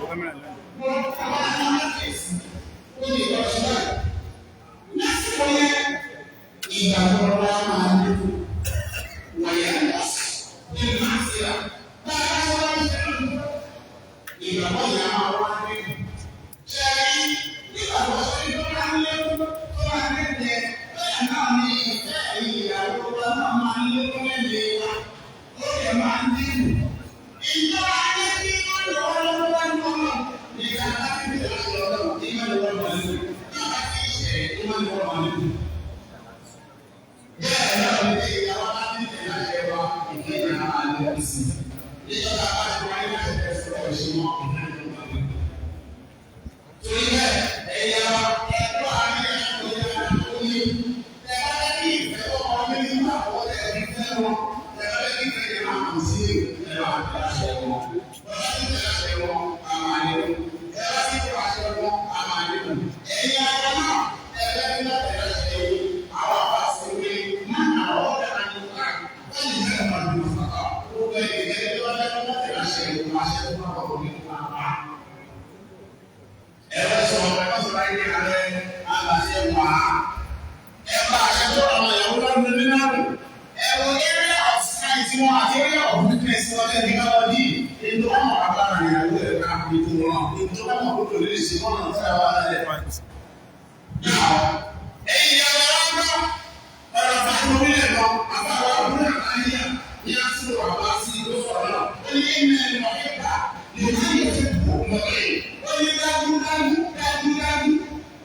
Gbogbo àwọn alákèésí ó lè lọ sí báyìí. Lásìkò yẹn, ìgbàgbọ́ wa máa lékún. Wọ̀nyẹn ní màsíà. Bá a bá wá ń ṣe ìgbàgbọ́ yẹn á máa wá lékún. Ṣé ẹ rí nígbà tó ṣe tó máa ń lékún tó máa ń lékún yẹn, bẹ́ẹ̀ náà ni ìfẹ́ ìyàwó wa náà máa ń lékún lẹ́nu wa. Ó lè máa ń dínkù. Ìjọba ayé tí wọ́n lọ wá lọ́wọ́ wá ní ọmọ ìgbà láti fi àṣẹ ọlọ́run ní wọ́n lè wọ́n máa lékún. Nígbà tí ìṣẹ̀ ní wọ́n lè wọ́n máa lékún. Bẹ́ẹ̀ náà ni pé ìyàwó bá ní ìtẹ̀lé àṣẹ wa, ìfẹ́ yẹn á máa lékún sí i. Níjọba bá ti wáyé láti tẹ̀sán ọ̀ṣun mọ́ ìfẹ́ yẹn máa lékún. Torí bẹ́ẹ̀, ẹ̀yà ẹ̀kọ́ àárín ẹ̀kọ́ omi. Ẹ bá fẹ́ kí ìfẹ́ ọkọ mi nígbà wọ́n tẹ̀ ní fẹ́ wọn. Ẹ bá fẹ́ kí ìfẹ́ yẹn máa kàn sí ẹ̀rọ àti àṣẹ wọn. Bọ́lá ti tẹ̀ àṣẹ wọn, a máa lékún. Ẹ bá ti kọ́ àṣẹ wọn, a máa lékún. Ẹ̀yin ara náà, ẹ bá ní láti àṣẹ yìí. Àwọn àbá sọ pé má àwọn ọ̀dà àyùká. Wọ́n lè fẹ́ máa lò fàkà. Gbogbo ẹ̀yẹ tó bá fẹ́ kọ́ tẹ̀ àṣẹ yìí, àṣẹ tó bá wọ̀ ní pa ẹ̀rọ sọ̀rọ̀ ẹ̀rọ sọ̀rọ̀ ayé alẹ́ aláṣẹ wà á. Ẹ bá aṣẹ tó àwọn ìyàwó lọ́dún nínú àrùn. Ẹ wo area of strength wọn àti area of weakness wọn lẹ́nu ká lọ dì. Ètò ọmọ agbára ìyàwó ẹ̀ ká ètò wọn. Ètò ọmọ kòtò lè ṣe wọn náà fẹ́ wá lálẹ́. Ẹ̀yin ìyàwó wa ń gbọ́. Ọ̀rọ̀ fáwọn orílẹ̀ kan, àbáwọ̀ àbúrò àbáyé ní àsìkò àbá sí ìlú sọ̀rọ̀ náà. Ó ní ẹ̀mí ọ̀hẹ́ta lè má yẹ kó mọ̀ ẹ́. Ó ní dájúdájú dájúdájú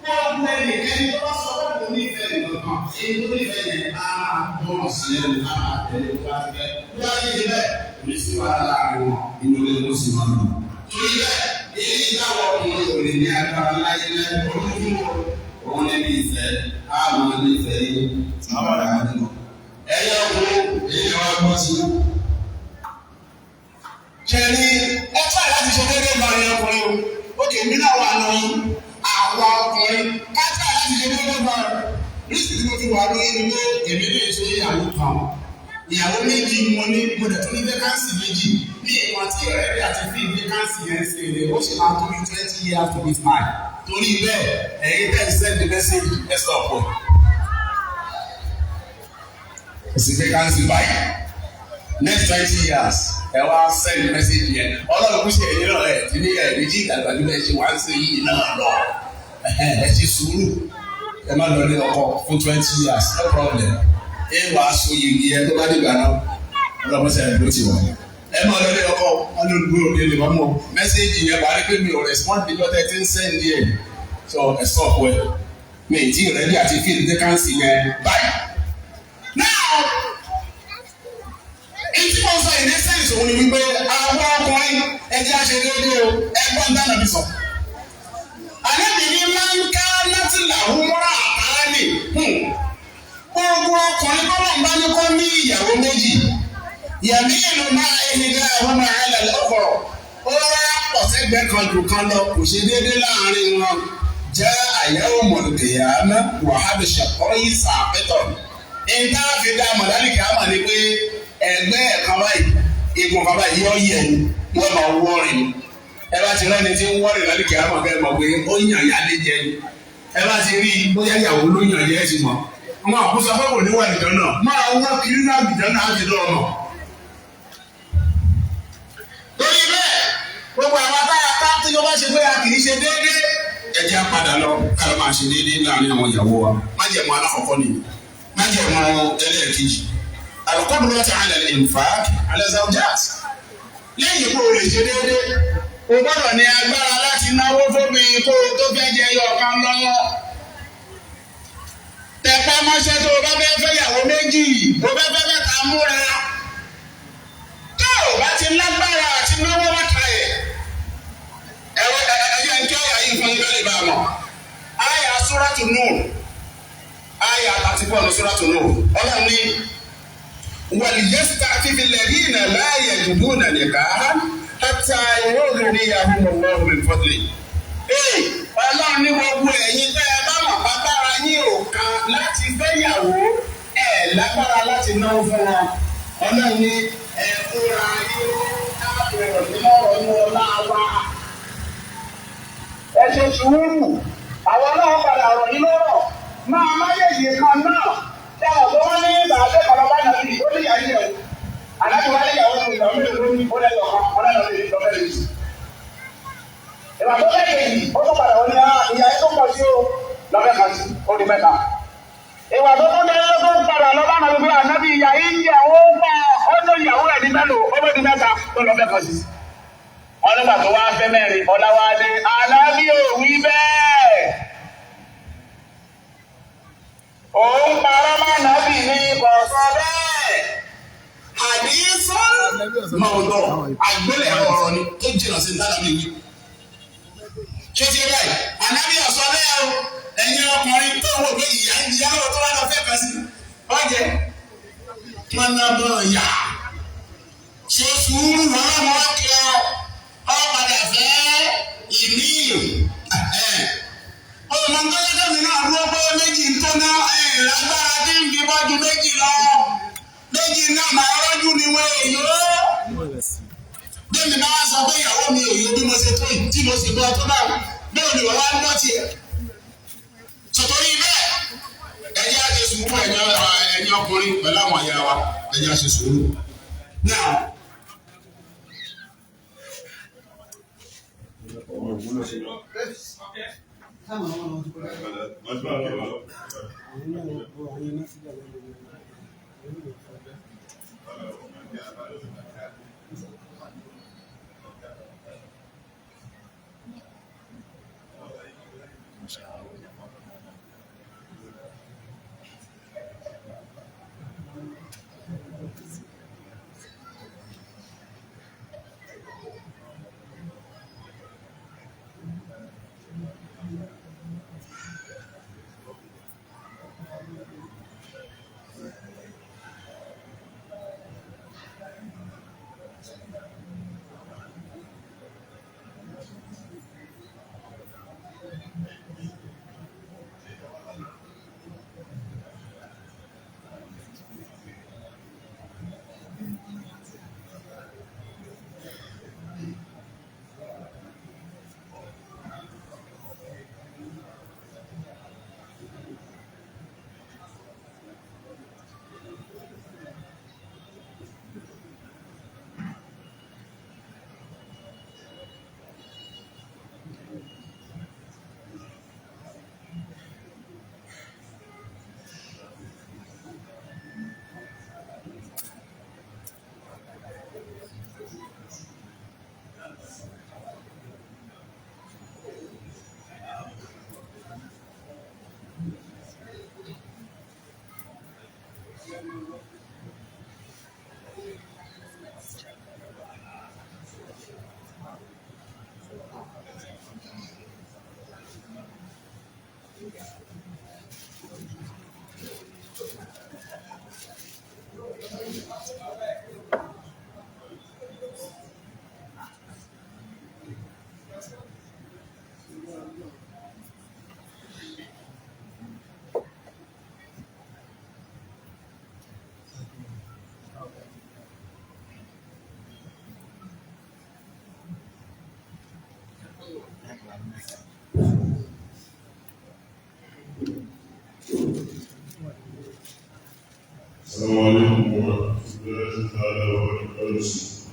gbogbo ẹnikẹ́ni tó bá sọ pé kò nífẹ̀ẹ́ nìkan èyí tó nífẹ̀ẹ́ yẹn á máa gbọ́ràn sí ẹnu á máa tẹ̀lé tó bá ti fẹ́. Bí wọ́n ti ṣe bẹ́ẹ̀, kò ní sí wàhálà láàrin wọn, inú ilé ló sì máa ń dùn. Torí bẹ́ẹ̀, èyí táwọn ọkùnrin ò lè ní agbára láyé láyé olójúmọ́ òun níbi ìfẹ́ á máa nífẹ̀ẹ́ yín sábàdà nínú. Ẹyẹ ọkùnrin èyí wá gbọ́ sí. Ṣe ni ẹ try láti ṣe déédéé lọ ní ọkùnrin o. Ókè mí náà wà nù yín. Àwọn ọkùnrin ká try láti ṣe déédéé lọ. Rísì tí mo fi wà lóyún ni pé èmi lè ṣe ìyàwó kan. Ìyàwó méjì mo ní, mo dẹ̀ tún ní vacancy méjì. Ní ìwọ̀n tí ready àti fill vacancy yẹn ṣe lè ó sì máa tó bí 20 years to this time. Torí bẹ́ẹ̀, ẹ̀yin tẹ́ ń send the message, ẹ̀ stop ẹ̀. Kò sí vacancy báyìí. Next 20 years, ẹ wá send message yẹn. Ọlọ́run kú sí ẹ̀yin náà ẹ̀ tí ní ẹ̀ méjì ìdàgbà bí ẹ ṣe wá ń ṣe yìí náà lọ. Ẹ ṣe sùúrù. Ẹ má lọ ní ọkọ fún 20 years, no problem. Ẹ wàá so yìí ẹ tó bá dìgbà náà. Ọlọ́run ṣe ẹ̀ ló ti wọ̀. Ẹ má lọ ní ọkọ, wọn ló gbé òde lè mọ́. Message yẹn wà á rí pé mi ò respond níjọ́ tẹ́ ti ń send yẹn. So ẹ stop ẹ. Mi ì tí ì ready àti fill vacancy yẹn báyìí. Now, èyí tí mo sọ in essence òun ni wípé àwọn ọkùnrin, ẹ jẹ́ àṣẹ déédéé o. Ẹgbọ́n dáná bí sọ. Ànábì ní máa ń ká láti làwọn múra àtàlẹ́. Gbogbo ọkùnrin tó wọ́n bá ní kó ní ìyàwó méjì. Yẹ̀mí ìlú máa ẹni dá ẹ̀hún máa ẹ̀ lẹ̀ lọ́kọ̀rọ̀. Ó wá pọ̀ sẹ́gbẹ̀ẹ́ kan jù kan lọ, kò ṣe déédéé láàrin wọn. Jẹ́ àyẹ̀wò mọ̀lùkìyàmẹ́ wàhálà ṣàkóyí sàpẹ́tọ̀. Ìta fi dá mọ̀lálìkì àmà ni pé ẹgbẹ́ ẹ̀kan báyìí, igun kan báyìí yọ yẹ ni wọ́n máa wọ́ọ̀rìn ni. Ẹ bá ti rẹ́ni tí ń wọ́ọ̀rìn lálìkì àmà kẹ́ ẹ mọ̀ pé ó yàn yá lé jẹ ni. Ẹ bá ti rí i bóyá ìyàwó ló yàn yẹ ẹ ti mọ̀. Wọn àkóso pé kò ní wà nìkan náà máa wọ́ kiri náà nìkan náà á ti lọ́ ọmọ. Torí bẹ́ẹ̀, gbogbo àwọn táyà ká tó yọ bá ṣe pé a kì í ṣe déédéé, ẹ jẹ́ á padà lọ ká lọ máa ṣe déédéé láàrin àwọn ìyàwó wa. Májẹ̀mú alákọ̀ọ́kọ́ nìyí. Májẹ̀mú ẹlẹ́ẹ̀kejì, al-qudratu ala al-infaq ala zawjat. Lẹ́yìn kó o lè ṣe déédéé, o gbọ́dọ̀ ní agbára láti náwó fóbi kó o tó fẹ́ jẹ yọ kan lọ́wọ́. Tẹpá mọ́ṣẹ́ tó o bá fẹ́ fẹ́ yàwó méjì, o fẹ́ fẹ́ mẹ́ta, múra. Tó o bá ti lágbára àti náwó wákà ẹ̀ ẹ̀rọ ẹ̀yẹ ń kí ọ̀yà yìí fún yín bẹ́ẹ̀ lè bá a mọ̀. Àyà Suratu Nur, àyà 34 ní Suratu Nur, Ọlọ́run ní وليستعفف الذين لا يجدون نكاحا حتى يغنيهم الله من فضله. Ee, Ọlọ́run ní gbogbo ẹ̀yin tẹ́ ẹ bá mọ̀ bábára yín ò kan láti fẹ́yàwó, ẹ̀ lágbára láti náwó fún wọn. Ọlọ́run ní ẹ kóra yín láti rọ̀ ní ọ̀rọ̀ ní ọlá wa. ṣe sùúrù, àwọn náà padà rọ̀ yín lọ́rọ̀. Máa máyèjì kan náà tí àwọn tó wọ́n ní bàbá kọlọ́bá náà bí ó ní ìyá yẹn o. Àlájú wa ní ìyàwó ní ìyàwó mélòó ló ní ó lẹ́yọ̀ kan, ó lẹ́yọ̀ lè lọ bẹ́ẹ̀ lè. Ìgbà tó fẹ́ kejì, ó tún padà wọ́n ní ìyá yẹn tó pọ̀ sí o lọ́fẹ́ kan sí, ó di mẹ́ta. Ìwà tó tún dé tó ń padà lọ́ba náà wípé ànábì ìyá yìí ń jẹ ó ń pọ̀ ó ní ìyàwó rẹ̀ ní mélòó ó bẹ́ di mẹ́ta tó lọ́fẹ́ kan sí. Wọ́n nígbà tó wá fẹ́ mẹ́rin ọ̀làwálé ànábì ò wí bẹ́ẹ̀. Òun parọ́ má nábì ní kọ̀ọ̀sán bẹ́ẹ̀. Àdìsán mọ̀ọ́dọ̀ àgbélẹ̀ ọ̀rọ̀ ni tó jìnnà sí ní tàbí wí. Ṣé ti báyìí? Ànábì ọ̀sán bẹ́ẹ̀ o, ẹ̀yin ọkùnrin tó wò pé ìyá ń jẹ́ àwọn tó wá lọ fẹ́ kan sí. Ọ̀jẹ̀ pọnabọ̀ yà. Ṣe sùúrù wọn wọ́n kí ọ, ọ padà fẹ́ ìmí. Ọmọ tó yẹ kẹ́mi náà dúró pé méjì ń tó ná ẹ̀ lágbára tí ń fi bọ́jú méjì lọ. Méjì náà máa rọ́jú ni wọ́n èyó. Bẹ́ẹ̀ni bá wá sọ pé ìyàwó mi èyó bí mo ṣe tó yìí tí mo sì gbọ́ tó bá bẹ́ẹ̀ ni wọ́n wá ń gbọ́ tiẹ̀. Sọ̀tọ́rí bẹ́ẹ̀, ẹ jẹ́ á ṣe sùúrù ẹ̀yin ọkùnrin pẹ̀lú àwọn àyà wa, ẹ jẹ́ á ṣe sùúrù. Now, السلام عليكم ورحمة الله تعالى وبركاته.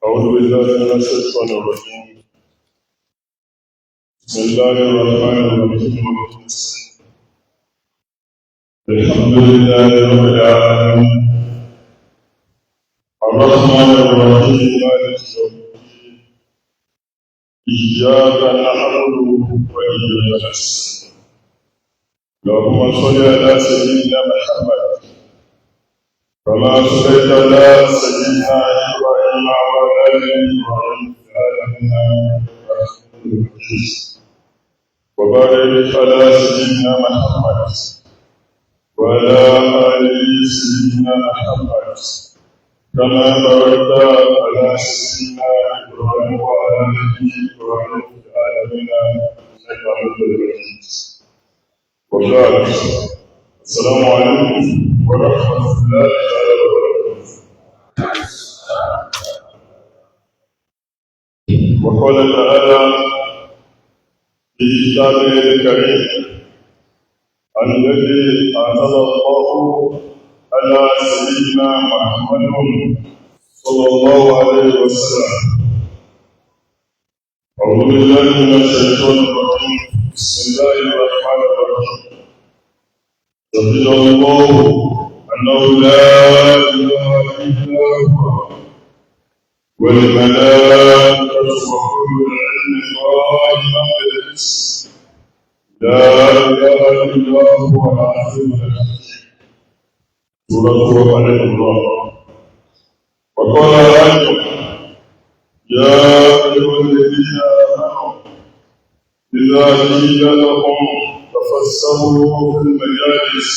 أعوذ بالله من الشيطان الرجيم. بسم الله الرحمن الرحيم. الحمد لله رب العالمين، الرحمن الرحيم، مالك يوم الدين، إياك نعبد وإياك نستعين. اللهم صل على سيدنا محمد كما صليت على سيدنا إبراهيم وعلى آل إبراهيم في العالمين إنك حميد مجيد، وبارك على سيدنا محمد وعلى آل سيدنا محمد كما باركت على سيدنا إبراهيم وعلى آل إبراهيم في العالمين إنك حميد مجيد. وبارك. السلام عليكم ورحمة الله تعالى وبركاته. وقال تعالى في كتابه الكريم الذي أنزل الله على سيدنا محمد صلى الله عليه وسلم. أعوذ بالله من الشيطان الرجيم. بسم الله الرحمن الرحيم. شهد الله أنه لا إله إلا هو والملائكة وأولو العلم قائما بالقسط، لا إله إلا هو العزيز الحكيم. سورة آل عمران. وقال أيضا يا أيها الذين آمنوا إذا قيل لكم تفسحوا في المجالس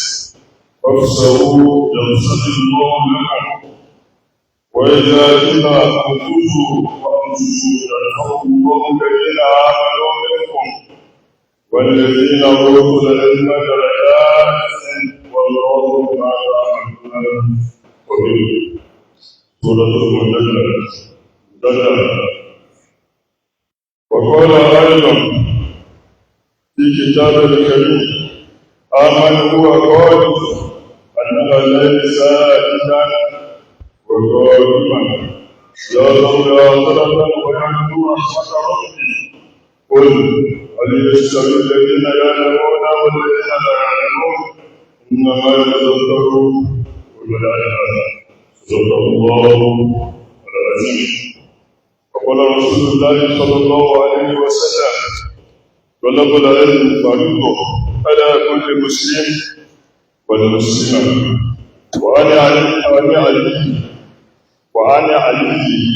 فافسحوا يفسح الله لكم، وإذا قيل انفذوا فانفذوا يرفع الله الذين آمنوا منكم والذين أوتوا العلم درجات، والله بما تعملون خبير. سورة المجادلة. وقال أيضا في كتاب الكريم: آمن هو قادر أنها الليل ساكتا وقائما يا آخرة ويرجو رحمة ربي. قل هل يستوي الذين يعلمون والذين لا يعلمون؟ إنما يتذكر أولو الألباب. صدق الله العظيم. وقال رسول الله صلى الله عليه وسلم: طلب العلم فريضة على كل مسلم والمسلمة. وعن علي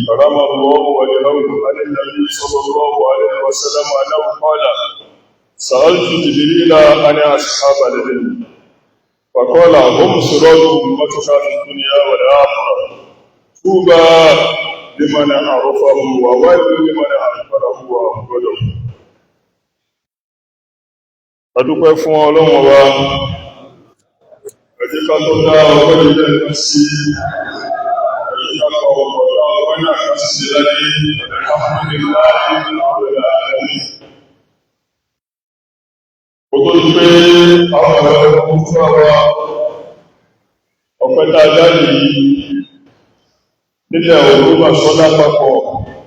كرم الله وجهه عن النبي صلى الله عليه وسلم أنه قال: سألت جبريل عن أصحاب العلم، فقال: هم سراج أمتك في الدنيا والآخرة، طوبى لمن عرفه وويل لمن أنكره وأبغضه. Adúpẹ́ fún Ọlọ́run Ọba. Ẹ jẹ́ ká tó dá ọpẹ́ ilé ẹ̀kan sí, ẹ jẹ́ ká kọ ọ̀pọ̀ dá ọpẹ́ náà kan sí láyé. Alhamdulillahi rabbil alamin. Kó tó di pé àwọn ọ̀rọ̀ fún àwa ọpẹ́ tá a dá yìí nílẹ̀ Ògbómọ̀ṣọ́ lápapọ̀,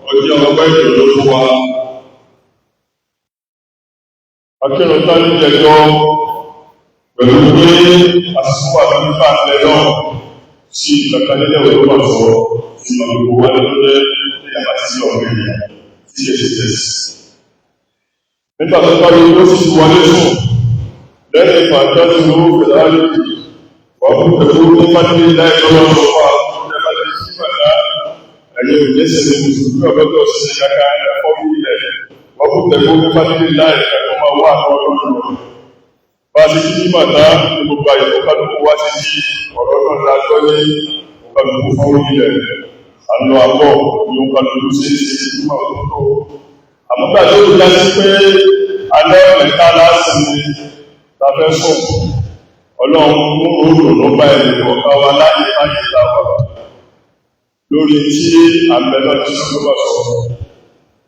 ọjọ́ ọpẹ́ ìdòdó fún wa. Akérò tán ní jẹjọ pẹ̀lú pé àsìkò wà ní bàtẹ náà sí kankan nílẹ̀ Ògbómọ̀ṣọ́ tí mo gbogbo wa ló jẹ́ ní àbá sí ọ̀rẹ́ ènìyàn tí ẹ ṣe tẹ̀sí. Nígbà tó bá yẹ kó sì ti wọlé sùn lẹ́yìn ìpàdé ló fẹ̀láàrí wà fún pẹ̀lú ní fàdílé láì lọ́wọ́ sọ fún àwọn ọmọdé sí bàtà ẹ̀yẹ òjẹ́sẹ̀ ní mùsùlùmí ọ̀gọ́dọ̀ sí kàkà ẹ̀fọ́ ilẹ̀ wà fún pẹ̀lú ní fàdílé láì ẹ̀kọ́ máa wà ní ọdún lọ. Bá a ṣe kí bàtà ní gbogbo àyè tó kálukú wá sí sí ọ̀rọ̀ náà la gbọ́ ní kálukú fún ilẹ̀ àlọ́ àbọ̀ ní kálukú sí sí ìgbìmọ̀ tó tó. Àmọ́ gbà tó já sí pé alẹ́ mẹ́ta lásìí ni la fẹ́ sùn, Ọlọ́run mú òòrùn ló bá ẹ̀rẹ̀ ọ̀ká wa láyé láyé láwà lórí tí àmẹ́lọ́ ti sọ ló bá sọ.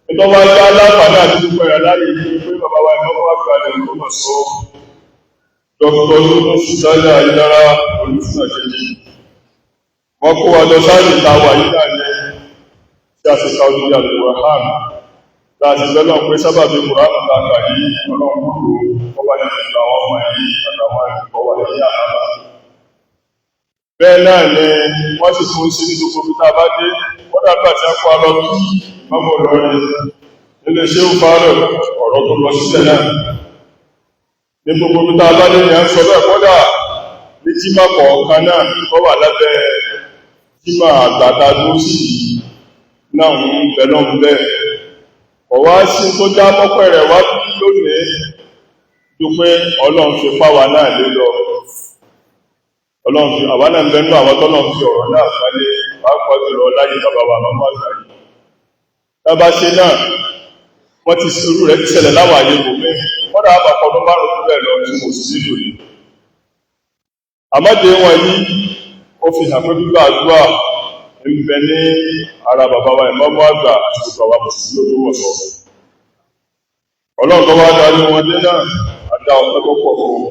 Nítorí wá já láǹfààní àti dúpẹ́ rẹ̀ láyé ní pé bàbá wa ìmọ̀kọ́ àgbà rẹ̀ ló mọ̀ sọ. Dr. Yunus Dáyà Ayédára Olùsúnà kejì. Wọ́n kó wa lọ sáré ta wà yí náà ní tí a sì ka odidi Al-Qur'an. Láti lọ́nà pé sábàbí Kùránù ta kà yìí, Ọlọ́run kúrò ọba ní ìlú àwọn ọmọ yìí àtàwọn ìkọwà ní àbábá. Bẹ́ẹ̀ náà ni wọ́n sì fún sí ní gbogbo fi tá a bá dé, wọ́n dàgbà tí a kó a lọ kí mọ́mọ́ lọ́rin nílé ṣé ó fárẹ̀ ọ̀rọ̀ tó lọ sílẹ̀ náà. Ní gbogbo fi tá a bá dé ni à ń sọ bẹ́ẹ̀, kọ́dà ní jímà kọ̀ọ̀kan náà tó wà lábẹ́ jímà àgbàta tó sì náà ń bẹ náà ń bẹ́ẹ̀. Ọ̀wá sí tó já mọ́pẹ́ rẹ̀ wá lónìí dúpẹ́ Ọlọ́run fi páwa náà lé lọ. Ọlọ́run fi àwa náà ń bẹnu àwọn tọ́lọ́run fi ọ̀rọ̀ náà falẹ̀, pàápàá jùlọ láyé bàbá wa màmá àgbà yìí. Tábà ṣe náà, wọ́n ti irú rẹ̀ ti ṣẹlẹ̀ láwọn àyè kò mí. Wọ́n dà bàpọ̀ ọdún 5 tó bẹ́ẹ̀ lọ tí mo sì nílò yìí. Àmọ́dé wọn yìí, ó fi hàn pé gbígbà àdúrà ń bẹ ní ara bàbá wa ìmọ̀mọ́ àgbà àti gbogbo àwa mùsùlùmí Ògbómọ̀ṣọ́. Ọlọ́run tó wá darí wọn dé náà, àdá ọpẹ́ tó pọ̀ fún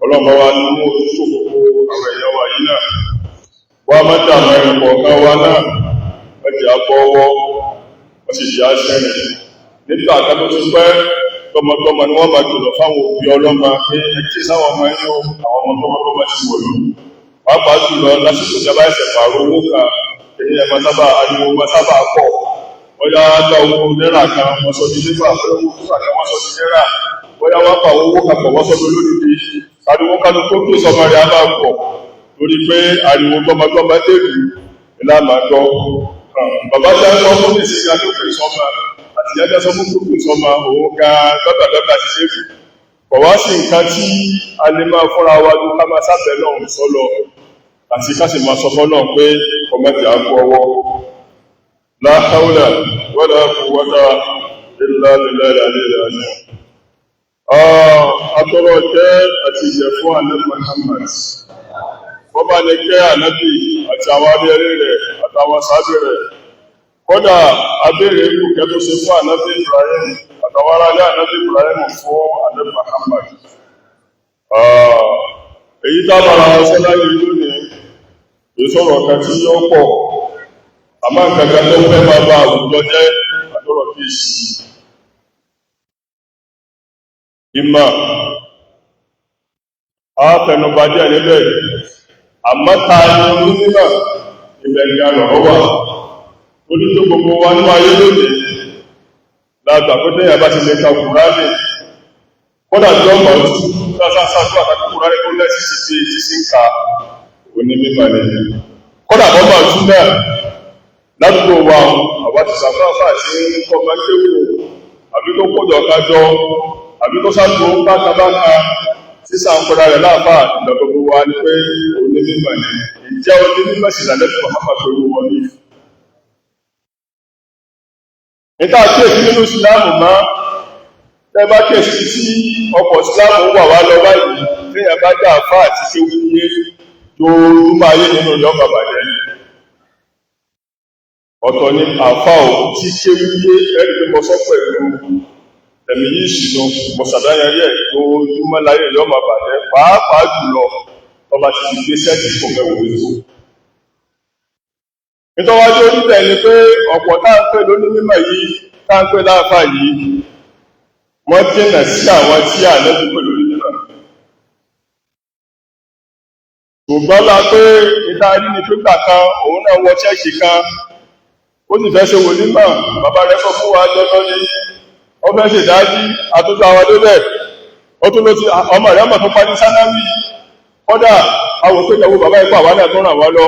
Ọlọ́run bá wa ní mú ojú tó gbogbo àwọn èèyàn wa yìí náà. Wọ́n á má dààmú ẹnì kọ̀ọ̀kan wa náà, wọ́n ti àbọ̀wọ́, wọ́n sì jẹ́ àṣẹrìn. Nígbà kan tó ti pẹ́, tọmọtọmọ ni wọ́n máa kìlọ̀ fáwọn òbí ọlọ́mọ pé ẹ kí sáwọn ọmọ yín o, àwọn ọmọ tọmọtọmọ ti wọ̀lú. Pàápàá jùlọ lásìkò tí a bá ẹsẹ̀ pààrọ̀ owó kan, èyí ẹ̀ máa sábà ariwo máa sábà pọ̀. Bóyá dá owó náírà kan wọ́n sọ di nígbà, bóyá owó kúkà kan wọ́n sọ di náírà, bóyá wọ́n pa owó kan pọ̀ wọ́n sọ di lódìdí. Ariwo kálukú tó sọmọ rẹ̀ á máa pọ̀ torí pé ariwo gbọmọgbọmọ dèrú. Ìlànà àjọ bàbá tí a sọ fún ní ìsinmi àtòkè sọmọ àti ìyá tí a sọ fún kókè sọmọ òun ga dọ́gbàdọ́gbà ti ṣe é. Kọ̀ wá sí nǹkan tí a lè máa fúnra wa ju ká máa sábẹ̀ náà sọ́lọ àti ká sì máa sọ fọ́ náà pé kọ̀mẹ́tì á kú ọwọ́. La hawla wala quwwata illa billahi al-aliyyil azim. Atọ́rọ̀ jẹ́ àti ìjẹ fún Ànábì Muhammad. Wọ́n bá ní kẹ́ Ànábì àti àwọn adẹ́rẹ́ rẹ̀ àtàwọn sábẹ́ rẹ̀. Kódà abéèrè irú kẹ́ tó ṣe fún Ànábì Ibrahim àtàwọn aráalé Ànábì Ibrahim fún Ànábì Muhammad. Èyí tábàrà ọsẹ́ láyé lónìí, ìsọ̀rọ̀ kan tí ó pọ̀, àmọ́ nǹkan kan tó fẹ́ máa bá àwùjọ jẹ́ àdọ́rọ̀ kíyèsí. Ìmọ̀ a fẹnubà díẹ̀ níbẹ̀, àmọ́ ta ni onímọ̀ ìbẹ̀gbẹ̀ lọ̀rọ̀ wà. Torí tó gbogbo wa ní ayé lónìí, lágbà pé tẹ́yà bá ti lè ka Kùránì, kódà tí ó mọ̀ sásásájú àtàkì Kùránì tó lẹ́sí sí ti ti sí ń ka onímọ̀ ni. Kódà bọ́ bá tún náà, ládùúgbò wa, àwa ti sàfáfà tí ń kọ́ máa ń kéwò, àbí tó kójọ kájọ, àbí tó sáàtò bákabáka sísà ń kọ́ra rẹ̀ láàfà ìgbà gbogbo wa ni pé onímọ̀ ni. Ìjẹ́ onímọ̀ sì lálẹ́ Muhammad pẹ̀lú wọn ní. Níta kíyèsí nínú ìsìláàmù mọ́, tẹ́ bá kíyèsí tí ọkọ̀ ìsìláàmù wà wá lọ báyìí, téèyàn bá dá àfá àti kéwú yé tó rúmọ ayé nínú ìyọ́ bàbá jẹ́. Ọ̀tọ̀ ni àfá ò tí kéwú yé ẹ̀rí pé mo sọ pẹ̀lú ẹ̀mí yìí ṣìnà mọ̀sàdáyẹrí ẹ̀ tó ojúmọ́ láyé yọ́ máa bàjẹ́ pàápàá jùlọ ọba ti fi gbé sẹ́ẹ̀tì kò mẹ́wò wíwò. Nítọ́wájú oníbẹ̀ ni pé ọ̀pọ̀ tá ń pè lóní mímọ̀ yìí tá ń pè láàfà yìí wọ́n jìnà sí àwọn tí àlẹ́bí pè lóní mímọ̀. Ṣùgbọ́n la pé ìta rí ni pígbà kan òun náà wọ ṣẹ́ẹ̀kì kan ó sì fẹ́ ṣe wòlímọ̀ bàbá rẹ̀ sọ fún wa jọjọ́ ni ó fẹ́ ṣe ìdájí àtúntò àwọn débẹ̀ ó tún ló ti ọmọ rẹ̀ ọmọ tó parí sánáwì kọ́dà àwọn òpé ìyàwó bàbá ipò àwọn náà tó ràn wá lọ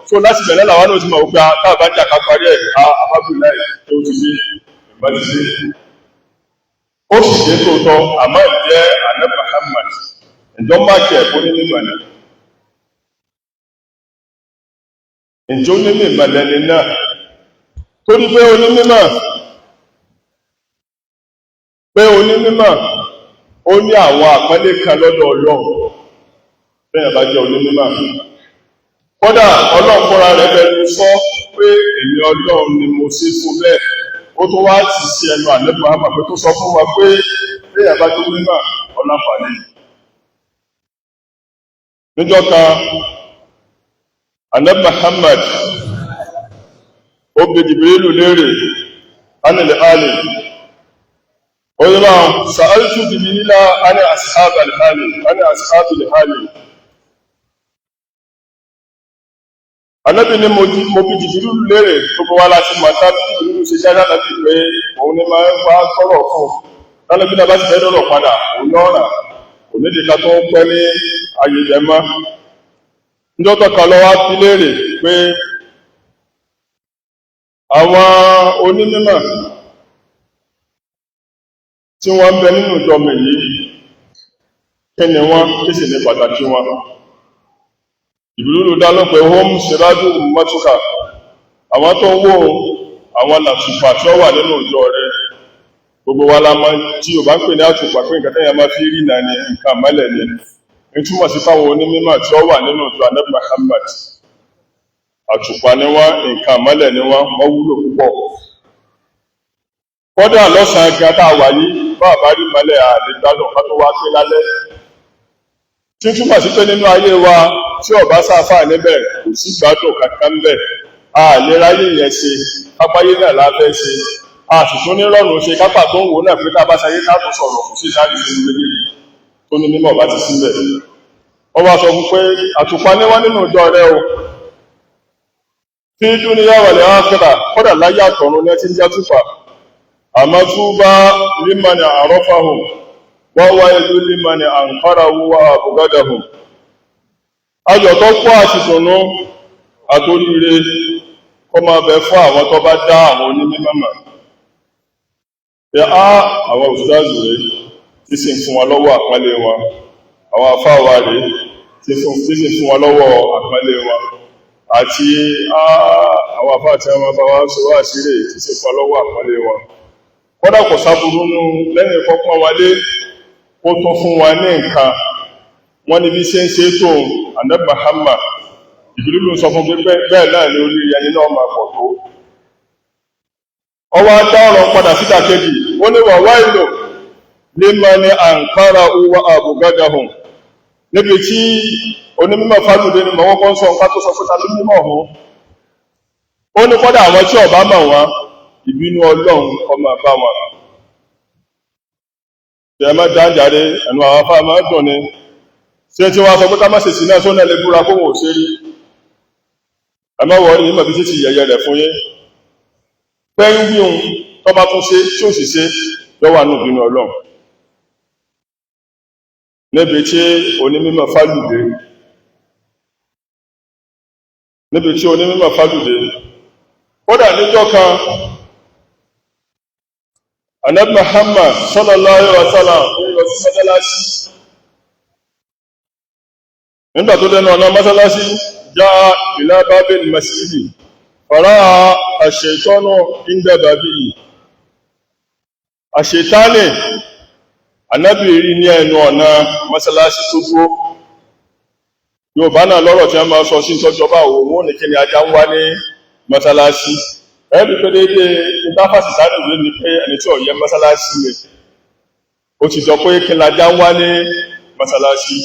tó láti bẹ̀rẹ̀ làwọn náà ti mọ̀ pé káàbá jà ká parí ẹ̀ àbábìláì tó ti dé ìbá ti dé ó sì dé tòótọ́ àmọ́ ìjẹ́ àná Muhammad ìjọ máàkì ẹ̀kọ́ ní mímọ̀ ni ìjọ ní mímọ̀ lẹni náà torí pé onímọ̀ pé onímọ̀ ó ní àwọn àpẹẹlẹ kan lọ́dọ̀ Ọlọ́run bẹ́ẹ̀ bá jẹ́ onímọ̀ kódà Ọlọ́run fúnra rẹ̀ bẹnu sọ pé èmi Ọlọ́run ni mo ṣe fún bẹ́ẹ̀ ó tún wá ti ṣe ẹnu àlẹ́bùn àmà pé tó sọ fún wa pé bẹ́ẹ̀ bá jẹ́ onímọ̀ ọláǹfààní. Níjọ́ kan Ànábì Muhammad ó bi Jibrilu léèrè ánìlẹ̀ alì oyiba sa'altu jibrila ani ashab al-hali ani ashab al-hali. Ànábì ní mo bi Jibrilu léèrè gbogbo wa láti mọ̀ tá bí Jibrilu ṣe jáde Ànábì pé òun ni máa ń wá gbọ́rọ̀ fún Ànábì náà bá ti fẹ́ dọ̀rọ̀ padà òun lọ́rà kò nídìí ká tó ń pẹ́ ní ayé rẹ̀ mọ́. Níjọ́ tọ́ka lọ wá bi léèrè pé àwọn onímọ̀ tí wọ́n ń bẹ nínú ìjọmọ̀ yìí kí ni wọ́n kí sì ní pàtàkì wọn. Ìbìlúlù dá ló pé hum siraju ummatuka àwọn tó ń wò àwọn làtùpà tí ó wà nínú ìjọ rẹ̀ gbogbo wa la mọ̀ tí ò bá ń pè ní àtùpà pé nǹkan tẹ́yà máa fi rí náà ni nǹkan mọ́lẹ̀ ni ń túmọ̀ sí fáwọn onímọ̀ tí ó wà nínú ìjọ Ànábì Muhammad àtùpà ni wọ́n nǹkan mọ́lẹ̀ ni wọ́n wọ́n wúlò púpọ̀. Kódà lọ́sàn-án gan tá a wà yìí bá àbá rí mọ́lẹ̀ àlè gbádùn ká tó wá pé lálẹ́. Tí túmọ̀ sí pé nínú ayé wa tí ọba sáfà níbẹ̀ kò sí gbádùn kankan bẹ̀. A lè ráyè yẹn ṣe kápáyé náà la fẹ́ ṣe. A sì tún ní rọrùn ṣe kápá tó ń wò náà pé tá a bá ṣayé ká tó sọ̀rọ̀ kò sí ìdárí sínú méjèèjì tó ní mímọ̀ bá ti síbẹ̀. Wọ́n wá sọ fún pé àtùpà ní wọ́n nínú ìjọ rẹ o. Fi dúníyà wal ákhírà kódà láyé àtọ̀run ní ẹ ti ń játùpà. Àmọ́ túbá límàní àrọ́fàhùn wọ́n wáyé ló límàní àǹkáràwó wà àbúgádàhùn. Ayọ̀ tó pọ̀ àti dùnnú àtoríire Kó máa bẹ fún àwọn tó bá dá àwọn onímọ̀ mọ̀. Pé á àwọn òṣìṣẹ́ rèé tí sì ń fún wọn lọ́wọ́ àpọ́nlé wọn. Àwọn afáwa rèé tí sì ń fún wọn lọ́wọ́ àpọ́nlé wọn. Àti àwọn afá tí wọ́n bá wá sọ wá sí rèé tí sì ń fún wọn lọ́wọ́ àpọ́nlé wọn. Kódà kò sáburú nú lẹ́yìn kọ́kọ́ wa lé ó tún fún wa ní nǹkan. Wọ́n ní bí ṣe ń ṣe tó Ànábì Muhammad ìbílú sọ fún pé bẹ́ẹ̀ náà ni orí ẹni náà máa pọ̀ tó. Ọwọ́ dá ọ̀rọ̀ padà síta kejì, ó ní wà wáìlò lima ní àǹkárá uwa àbùgádàhùn. Níbi tí onímọ̀ fálùdé ni mọ̀wọ́ kan sọ nǹkan tó sọ pé ta ló mímọ̀ ọ̀hún. Ó ní kọ́dà àwọn tí ọ̀bá mọ̀ wọ́n, ìbínú Ọlọ́run kó máa bá wọn. Ṣé má dáńjáde ẹnu àwọn afá máa dùn ni. Ṣé tí wọ́n sọ pé ká má ṣèṣì náà sóná lè búra kó wọn ò ṣe rí? Ẹ má wọrí nígbà bí títí yẹyẹ rẹ̀ fún yín. Pé ń wí ohun tó bá tún ṣe tí ó sì ṣe lọ́wọ́ àánú ìbínú Ọlọ́run. Níbi tí onímọ̀ fálùdé. Níbi tí onímọ̀ fálùdé. Kódà níjọ́ kan, Ànábì Muhammad sallallahu alaihi wasallam ń lọ sí mọ́sálásí. Nígbà tó dẹnu ọ̀nà mọ́sálásí, já ila babil masjidi, fara'a ash-shaytanu inda babihi. Àṣetánì, Ànábì rí ní ẹnu ọ̀nà mọ́sálásí tó dúró. Yorùbá náà lọ́rọ̀ tí wọ́n máa sọ sí tọ́jọba òun ó ní kí ni ajá ń wá ní mọ́sálásí. Ẹ̀rí pé déédé ìdáfàsì sáré ìwé ni pé ẹni tí ó yẹ mọ́sálásí ni. Ó ti jọ pé kí ni ajá ń wá ní mọ́sálásí.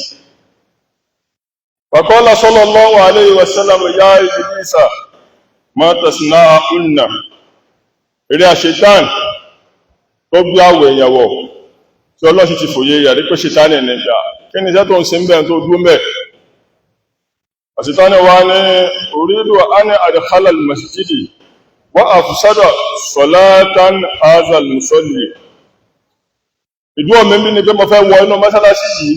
Faqala sallallahu alayhi wa sallam ya Iblisa ma tasna'unna. Eré àṣetán tó gbé àwọ̀ èèyàn wọ̀ tí ọlọ́sì ti fòye rẹ̀ rí pé ṣetánì ní ìgbà. Kí ni iṣẹ́ tó ń ṣe ń bẹ̀ tó dúró mẹ́? Àṣetánì wa ní uridu an adkhala al-masjidi wa afsada salatan hadha al-musalli. Ìdúró mi bí ni pé mo fẹ́ wọ inú mọ́sálásí yìí.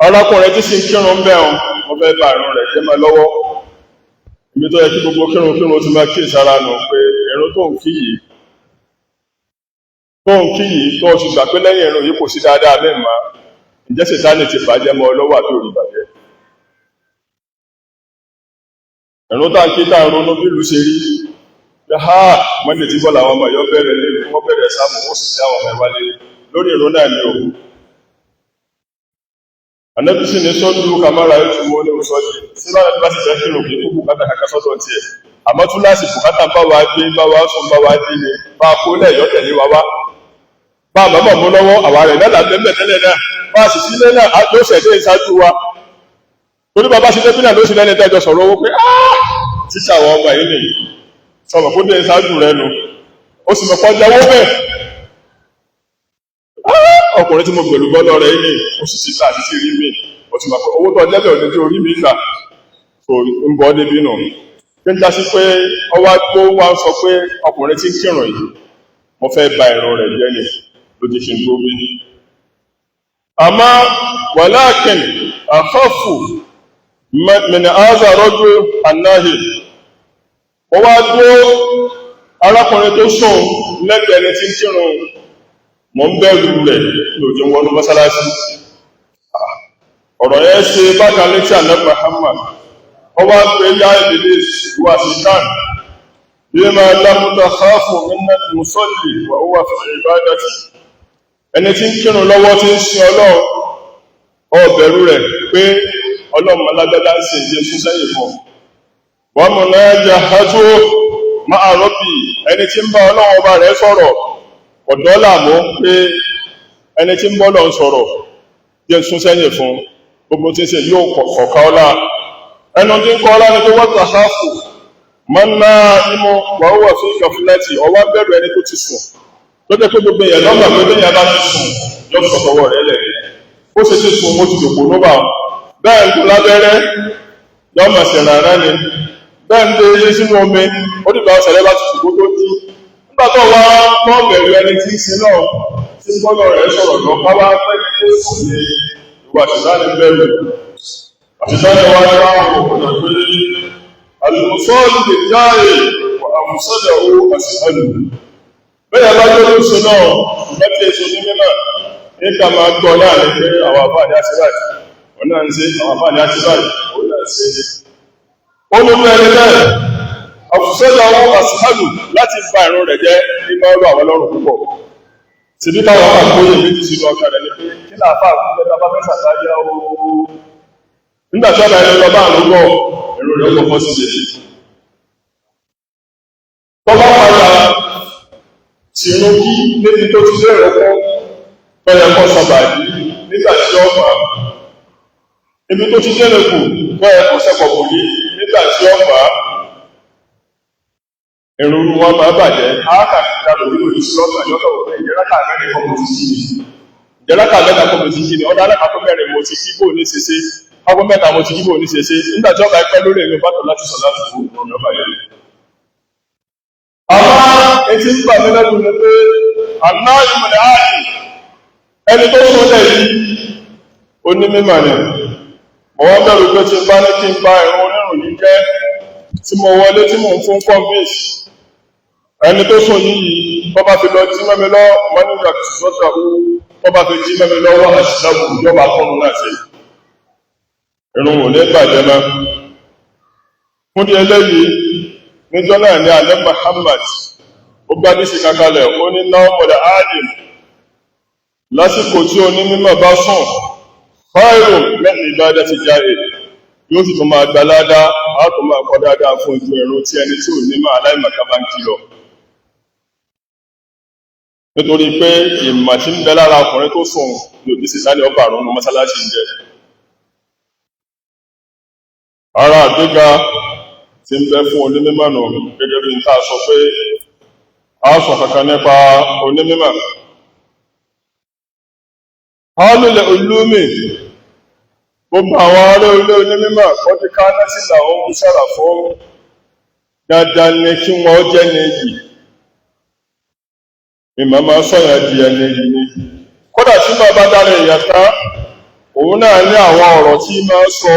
Arákùnrin tí sì ń kírun ń bẹ̀rùn, mo fẹ́ bá ìrun rẹ̀ jẹ́ máa lọ́wọ́. Ibi tó yẹ kí gbogbo kírun kírun ti máa kíyèsára nù pé ìrun tó ń kí yìí tó ń kí yìí tó ti gbà pé lẹ́yìn ìrun yìí kò sí dáadáa mẹ́màá. Ǹjẹ́ Sàtánì ti bàjẹ́ mọ́ ọ lọ́wọ́ àbí orí bàjẹ́? Ìrun tá ń kí tá ń ronú bí ìlú ṣe rí. Pé ha Monday tí bọ́lá àwọn ọmọ yọ bẹ̀rẹ̀ lé wọ́n bẹ̀rẹ̀ sáàmù ó sì sí àwọn ọmọ ìwálé lórí ìrun náà ni òun. Ànábì sì ní sọ́dún kàmárà yóò tún mọ́ ní òsọ́jì. Sí bá bá sì fẹ́ kírun kì í kó bùkátà kankan sọ́dọ̀ tiẹ̀. Àmọ́ túláàsì bùkátà bá wa gbé bá wa sùn bá wa dé ni bá a kó lẹ̀ yọ tẹ̀lé wa wá. Bá a mọ̀mọ́ mú lọ́wọ́ àwa rẹ̀ náà làbẹ́ mẹ́ tẹ́lẹ̀ náà. Bá a sì sílé náà á tó ṣẹ̀dé ìṣáájú wa. Torí bàbá ṣe débí náà ló sì lẹ́ni tẹ́jọ sọ̀rọ̀ owó pé tíṣà àwọn ọmọ yìí nìyí. Sọ̀rọ̀ kó dé ìṣáájú rẹ nu. Ó sì mọ̀ kọjá owó bẹ́ẹ̀. Ọkùnrin tí mo gbèlú bọ́lọ́ rẹ̀ ní ó sì síta àti sí rí mi. Ó ti mọ̀ pé owó tó ọjọ́ òní tí orí mi gbà tó ń bọ́ débi nù. Kí n já sí pé ọwá tó wá ń sọ pé ọkùnrin tí ń kírun yìí, mo fẹ́ ba ìrun rẹ̀ jẹ́ ni ló ti fi ń gbó bí. Àmọ́ walakin akhafu min hadha rajul an-nahi. Ó wá dúró arákùnrin tó sùn lẹ́gbẹ̀ẹ́ ẹni tí ń kírun, mo ń bẹ̀rù rẹ̀ lòdì wọnú mọ́sálásí. Ọ̀rọ̀ yẹn ṣe bákan létí Ànábì Muhammad. Ó wá pé yá Iblis wà Satan. Bima lam takhafu min al-musalli wa huwa fi ibadati. Ẹni tí ń kírun lọ́wọ́ tí ń sin Ọlọ́run, ó bẹ̀rù rẹ̀ pé Ọlọ́run alágbádá ń sin ìdí sún sẹ́yìn fún. Wa munajahatu ma'a rabbi. Ẹni tí ń bá Ọlọ́run ọba rẹ̀ sọ̀rọ̀, ọ̀dọ́ làmú pé ẹni tí ń bọ́ lọ ń sọ̀rọ̀ jẹ́ sún sẹ́yìn fún gbogbo tí ń ṣe yóò kọ̀ọ̀ká ọlá. Ẹnu tí ń kọ́ ọlá ni pé wọ́n tàṣáfù mọ́nà imú wàhúwà fún ìkàfúlẹ́tì. Ọwá bẹ̀rù ẹni tó ti sùn tó jẹ́ pé gbogbo èèyàn lọ́gbà pé bẹ́yàn bá ti sùn yóò sọ̀tọ̀wọ́ rẹ̀ lẹ̀. Ó ṣe ti sùn ó ti dòkó ló bá wọn. Bẹ́ẹ̀ ń kú lábẹ́rẹ́ yọ mọ̀ sí rárá ni. Bẹ́ẹ̀ ń dé ilé sínú omi ó dìgbà ọ̀sẹ̀ bá ti sùn kó tó jí. Nígbà tó wá mọ́ bẹ̀rù ẹni tí ń sin náà tí ń gbọ́dọ̀ rẹ̀ sọ̀rọ̀ lọ ká wá pẹ́ ní pé kò ní ìwà àṣìṣáni bẹ̀rù. Àṣìṣáni wá ní wá wò ó pé Àlùmọ́sọ́ọ̀lù lè járe wà àmùsọ́dà ó àṣìhàlù. Bẹ́ẹ̀ bá jẹ́ lóṣù náà, ìgbà tí èso ní mímọ̀, ní ká máa gbọ́ láàrin pé àwọn àfáà ní àti báyìí, òun náà ń ṣe, àwọn àfáà ní àti báyìí, òun náà ń ṣe. Ó ní fẹ́ ẹni bẹ́ẹ̀, àmùsọ́dà ó àṣìhàlù láti ba ìrun rẹ̀ jẹ́ ní máa rọ àwọn lọ́rùn púpọ̀. Tìbí káwọn àfáà kóyè méjì sínú ọkàn rẹ̀ ni pé kí làáfáà kú lẹ́ta bá fẹ́ sàtáyá o. Nígbà tí ọ̀dà ẹni lọ bá àrùn gbọ́, èrò rẹ̀ ó kọ́kọ́ sí ṣe. Tọ́lá padà tìrún kí níbi tó ti lérò kọ́ tọ́yẹ kọ́ sọ̀bà yìí nígbà tí ó fà á. Ibi tó ti lérò kù tọ́yẹ kọ́ sẹ́kọ̀ kù yìí nígbà tí ó fà á. Èrò wọn máa bàjẹ́, ákàtà lórí lórí sílọ́ọ̀tà yọ́tọ̀ òfin ìjẹ́ráka mẹ́rin kọ́ mo ti kí ni. Ìjẹ́ráka mẹ́ta kọ́ mo ti kí ni, ọ̀dà alákàtọ́ mẹ́rin mo ti kí bò ní ṣe ṣe ọgbọ́n mẹ́ta mo ti kí bò ní ṣe ṣe nígbà tí ọba ẹgbẹ́ lórí èmi bá tọ̀ láti sọ láti fún ọ̀nà ọba yẹn. Àmọ́ etí ń bà mí lẹ́nu ni pé àná ìmọ̀lẹ̀ áàdì ẹni tó sọ lẹ̀ yìí onímọ̀ ni. Mo wá bẹ̀rù pé tí n bá ní kí n ba ìrun onírùn yìí jẹ́ tí mo wọlé tí mò ń fún convince ẹni tó sùn yìí tó bá fi lọ jí mẹ́mi lọ mọ́níyà tìṣọ́tà tó bá fi jí mẹ́mi lọ́wọ́ àṣìláwò ìjọba tọ́nu náà ṣe irun ò ní bàjẹ́ mọ́. Fún di eléyìí, níjọ́ náà ní alẹ́ Muhammad, ó gbádùn sí kankalẹ̀, ó ní náà mọ̀lẹ̀ áàdìm. Lásìkò tí onímọ̀ bá sùn, fáìrò mẹ́rin ìbádá ti jáde, yóò sì tún máa gbaládá, á tún máa kọ́ dáadáa fún ju ìrun tí ẹni tí ò ní máa aláìmọ̀ká bá ń kí lọ. Nítorí pé ìmọ̀ tí ń bẹ lára ọkùnrin tó sùn lòdì sí sáré ọba àrùn mọ́sálásí ń jẹ. Ara àgbéga tí ń bẹ fún onímọ̀ nù gẹ́gẹ́ bí n tá sọ pé a sọ kankan nípa onímọ̀. Hálùlẹ̀ olúmi gbogbo àwọn ará ilé onímọ̀ wọ́n ti ká násìlà ohun sára fún dandan ni kí wọ́n jẹ́ ní iyì. Ìmọ̀ máa sọ̀yàn di ẹni iyì ni. Kódà tí bàbá dára èèyàn tán, òun náà ní àwọn ọ̀rọ̀ tí máa sọ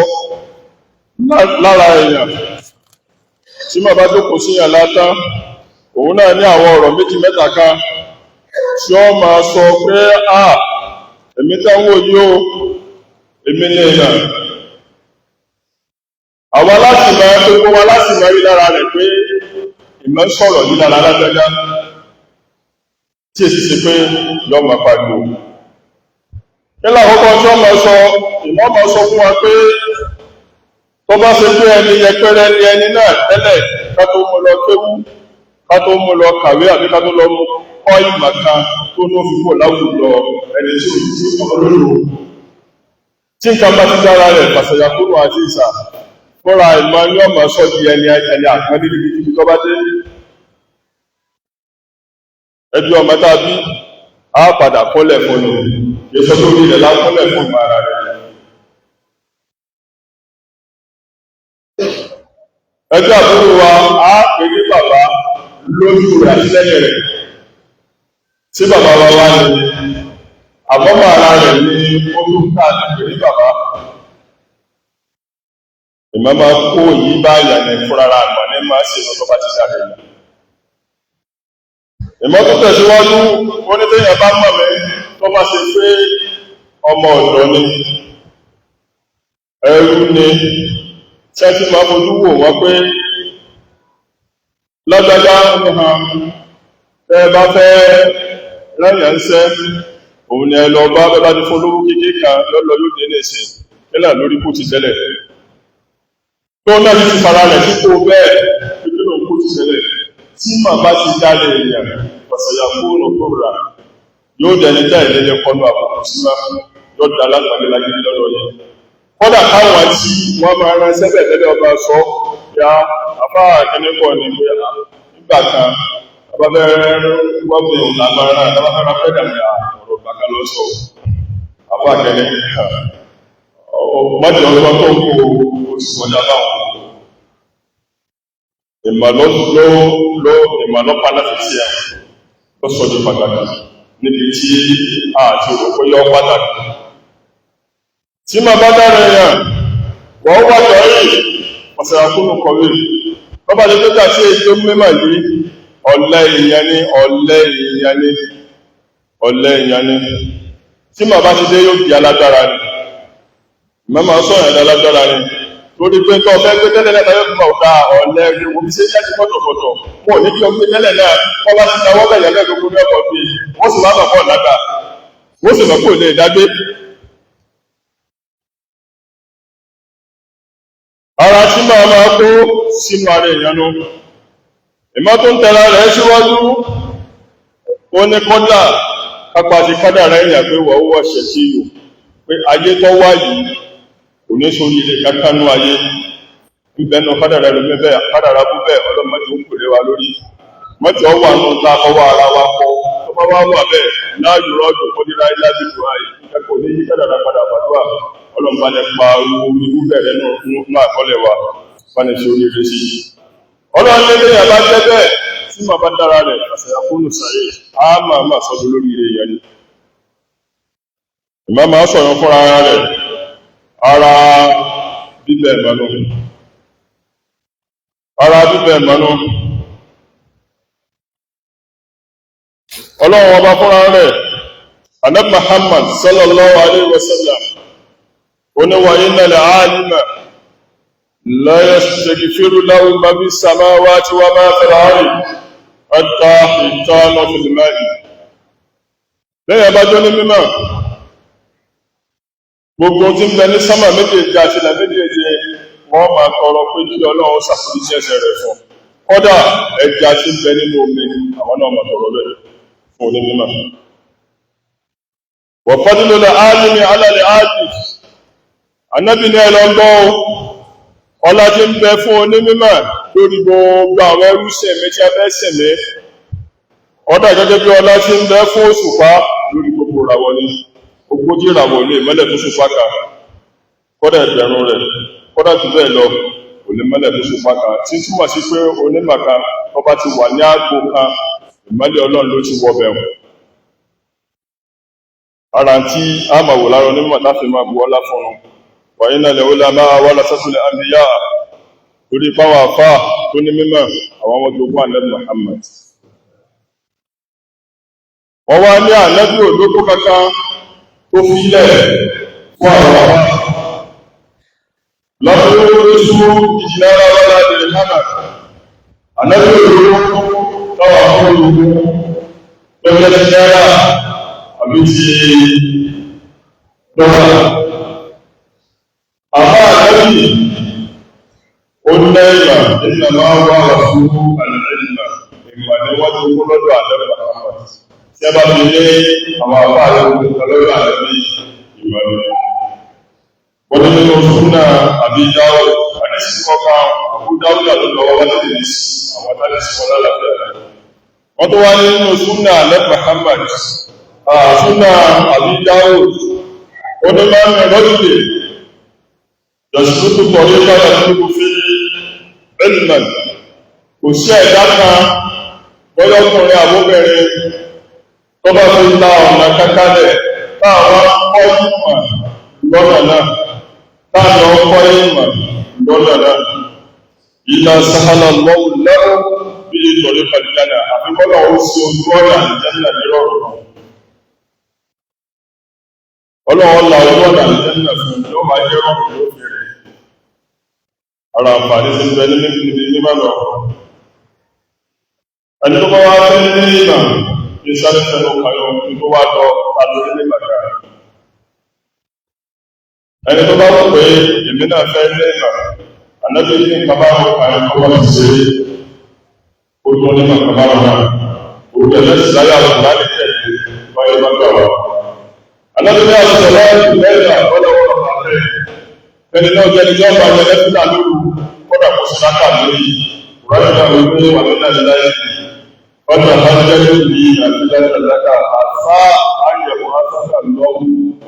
lára èèyàn. Tí bàbá jókòó sí yàn látán, òun náà ní àwọn ọ̀rọ̀ méjì mẹ́ta kan tí ó máa sọ pé à èmi táwọn yìí o, èmi ní èèyàn. Àwa láti máa gbogbo wa láti máa rí lára rẹ̀ pé ìmọ̀ ń sọ̀rọ̀ yìí lára lágbájá tí èsì ṣe pé yọ máa pariwo. Nílà àkọ́kọ́ tí wọ́n máa sọ, ìmọ̀ máa sọ fún wa pé tó bá ṣe pé ẹni yẹpẹrẹ ni ẹni náà tẹ́lẹ̀ ká tó mú lọ kéwú, ká tó mú lọ kàwé àbí ká tó lọ mú kọ́ ìmọ̀ kan tó ní òfin kò láwùjọ ẹni tí ò tí olóòrò. Tí nǹkan bá ti dára rẹ̀ pàṣẹyà kúrò àti ìsà fúnra ìmọ̀ ni ọmọ sọ di ẹni ẹni àpọ́nlé níbi tó bá dé. Ẹbí ọmọ tá a bí á padà kúnlẹ̀ fún ni, èso tó rí rẹ̀ lákúnlẹ̀ fún ìmọ̀ ara rẹ̀. Ẹbí àbúrò wa á pè ní bàbá lójú rẹ̀ àti lẹ́yìn rẹ̀. Tí bàbá wa wá ní, àbọ́mọ̀ ara rẹ̀ ní ó tún ká àti pè ní bàbá. Ìmọ̀ máa kó yìí bá àyà ní fúnra àmọ́ ní máa ṣe lọ́tọ́ bá ti dára ẹ̀yà. Ìmọ̀ tó tẹ̀síwájú, ó ní téèyàn bá mọ̀ mí tó bá ṣe pé ọmọ ọ̀dọ́ ni, ẹrú ni, tí a ti máa fojú wò wọ́n pé lágbájá ní hàn tẹ́ bá fẹ́ rẹ́yìn ń sẹ́, òun ni ẹ lọ bá bẹ́ bá ti fún olówó kékeré kan lọ́lọ́ yóò dé ní ìsìn, nílà lórí kò ti ṣẹlẹ̀. Tó náà ti fara rẹ̀ sípò bẹ́ẹ̀, pé kí lóun kò ti ṣẹlẹ̀. Tí màá bá ti dálé èèyàn, ọ̀sẹ̀yà fóònù tó rà yóò dẹni tá ìlẹ́lẹ́ kọlu àbùkù sí máa yóò dá lágbàgbé lọ́dọ̀ yẹn. Kódà káwọn tí wọ́n máa rán sẹ́bẹ̀ tẹ́lẹ̀ ọba sọ ya afá akẹ́lẹ́kọ̀ọ́ ni pé nígbà kan abáfẹ́ wọ́n fi òun lágbára náà abáfẹ́ rán fẹ́ dàmí ọ̀rọ̀ bàkà lọ sọ afá akẹ́lẹ́ mọ́jọ ọlọ́pàá tó kó oṣù kọjá báwọn. Ìmọ̀ ló ìmọ̀ ló pa láti ṣe àwọn ló sọ di pàtàkì níbi tí a ti rò pé yọ pàtàkì. Tí màá bá dára èèyàn, wọ́n wà lọ́yìn, ọ̀sẹ̀ àkúnnù kọ̀wé, Bọ́bá lè tó tàṣí èyí tó mímọ̀ yìí, ọ̀lẹ èèyàn ni, ọ̀lẹ èèyàn ni, ọ̀lẹ èèyàn ni. Tí màá bá ti dé yóò di alágbára ni. Màmá sọ̀rọ̀ ẹ̀dá alágbára ni. Torí pé tó fẹ́ gbé tẹ́lẹ̀ náà yóò fi máa gba ọ̀lẹ omi ṣe láti pọ̀tọ̀pọ̀tọ̀. Wọn ò ní kí o gbé tẹ́lẹ̀ náà, kọ́ bá ti dáwọ́ bẹ̀yẹ̀ bẹ́ẹ̀ gbogbo ní ọkọ̀ bí. Wọ́n sì máa mọ̀ pọ̀ lágbà. Wọ́n sì mọ̀ pé ò lè dágbé. Ara tí máa máa kó sínú ara èèyàn nu. Ìmọ̀ tó ń tẹ̀ra rẹ̀ síwájú, ó ní kọ́dà kápá ti kádà rẹ̀ èèyàn pé wọ́n wọ́ ṣẹ̀ sí ìlú pé ayé tó wá yìí kò ní sórí ilé kankan nú ayé. Ìbẹ̀nu kádà rẹ̀ lómi bẹ́ẹ̀, kádà rà bú bẹ́ẹ̀, ọlọ́mọdé ó kò lé wa lórí. Mọ́tò ọ wà nù ta fọwọ́ ara wa kọ́, tó bá wá wà bẹ́ẹ̀ láàyò rọ́ọ̀dù kọ́díra ilá bí dùn áyì. Kẹ́kọ̀ọ́ ní yí kádà rà padà bàdúrà. Ọlọ́mọba lè pa owó ibú bẹ̀rẹ̀ nínú àkọọ́lẹ̀ wa, bá ní ṣe oríire sí i. Ọlọ́run lé lẹ́yìn àbá jẹ́ bẹ́ẹ̀ tí màá bá dára rẹ̀ àṣàyàkúnù sàyè á máa máa sọ́dún lórí ire yẹn ni. Ìmọ̀ máa sọ̀rọ̀ fúnra rẹ̀ ara bíbẹ̀ mọ́nú. Ara bíbẹ̀ mọ́nú. Ọlọ́run ọba fúnra rẹ̀, Ànábì Muhammad sallallahu alayhi wa sallam, ó ní wa innal alima la yastaghfiru lahu ma fi samawati wa ma fil ardi hatta hitana fil ma'i. Lẹ́yìn abájọ́ ní mímọ̀, gbogbo tí ń bẹ ní sánmà méjèèjì àti ilẹ̀ méjèèjì wọ́n máa tọrọ pé kí Ọlọ́run ṣàforíjì ẹ̀ṣẹ̀ rẹ̀ fún. Kódà ẹja tí ń bẹ nínú omi, àwọn náà máa tọrọ bẹ́ẹ̀ fún onímọ̀. Wa fadlul alimi ala al-abid. Ànábì ní ẹ lọ gbọ́ o, ọlá tí ń bẹ fún onímọ̀ lórí gbogbo àwọn ẹrúsìn mi tí a fẹ́ sìn mí. Ọ̀dà gẹ́gẹ́ bí ọlá tí ń bẹ fún òṣùpá lórí gbogbo ìràwọ̀ ni. Ogójì ìràwọ̀ lè mọ́lẹ̀ tó ṣùpá kan, kódà ẹgbẹ̀rún rẹ̀, kódà jù bẹ́ẹ̀ lọ, kò lè mọ́lẹ̀ tó ṣùpá kan. Tí túmọ̀ sí pé onímọ̀ kan tó bá ti wà ní àgbo kan, ìmọ́lẹ̀ Ọlọ́run ló ti wọ bẹ̀rù. Ara tí a máa wò lára onímọ̀ tá fi máa bu ọlá fún un. Wa innal ulama warasatul anbiya. Torí páwọn àfáà tó ní mímọ̀ àwọn ọmọ tó gbọ́ Ànábì Muhammad. Wọ́n wá ní Ànábì olóko kankan tó fi ilẹ̀ fún àwọn àfáà. Lọ́dún tó sú ìjìnlẹ̀ wala dirhama. Ànábì olóko táwọn àfáà olóko tó jẹ́ ti náírà àbí ti dọ́là. Àbá Ànábì ó ní ìmọ̀ nínú máa wà wà fún àlùmọ̀ ìmọ̀ ni wọ́n ti kó lọ́dọ̀ Ànábì Muhammad. Tí a bá fi lé àwọn àbá àlejò lọ́dọ̀ Ànábì ìmọ̀ ni. Wọ́n ní nínú súnà àbí Dáwùd, àdìsí kọ̀ọ̀kan Àbú Dáwùd ló lọ́wọ́ wá tètè ní sí àwọn àdìsí wọn lálàáfíà rẹ̀. Wọ́n tó wá nínú súnà Ànábì Muhammad, súnà àbí Dáwùd, ó ní máa ń rìn lọ́dún yasuluku tọ̀ríkà yasuluku fi ilman. Kò sí ẹ̀dá kan bọ́yọ́kùnrin àbóbìnrin tó bá fi la ọ̀nà kankanlẹ̀ táwọn kọ́ ìmọ̀ lọ́nà náà, táwọn kọ́ ìmọ̀ lọ́nà náà. Ìlà sahala lọ́wọ́ lọ́wọ́ bí tọ̀ríkà àlìjánà àfi kọ́lọ̀ ó sì ojú ọ̀nà àlìjánà nírọ̀rùn. Ọlọ́run la ojú ọ̀nà àlìjánà fún yóò máa jẹ́ rọrùn lófin rẹ̀. Ara àǹfààní tí ń bẹ nínú ibi mímọ̀ lọ. Ẹni tó bá wá fẹ́ ní ìmọ̀ ní sáré fẹ́nu kàyọ̀ ní tó wá lọ ta lórí ní màkà. Ẹni tó bá wù pé èmi náà fẹ́ ní ìmọ̀, ànábì ní nǹkan bá wọn kàyọ̀ tó wọ́n ti ṣe é. Ó tún ní nǹkan bá wọn náà. Òkè lẹ́sìn láyé àlùkò láti tẹ̀lé wáyé bá gbà wá. Ànábì ní àṣìṣe láyé lẹ́yìn àkọlọ́wọ́ ọ̀rọ̀ ẹni náà jẹ́ ẹni ọba jẹ́ lẹ́fílà lóru kọ́dà kó sinaka lórí ìrọ̀lẹ́ náà wípé wà nínú àdìláyé ọjà máa jẹ́ lórí àdìláyé àdáka àfá àyẹ̀wò àtàkà lọ́wọ́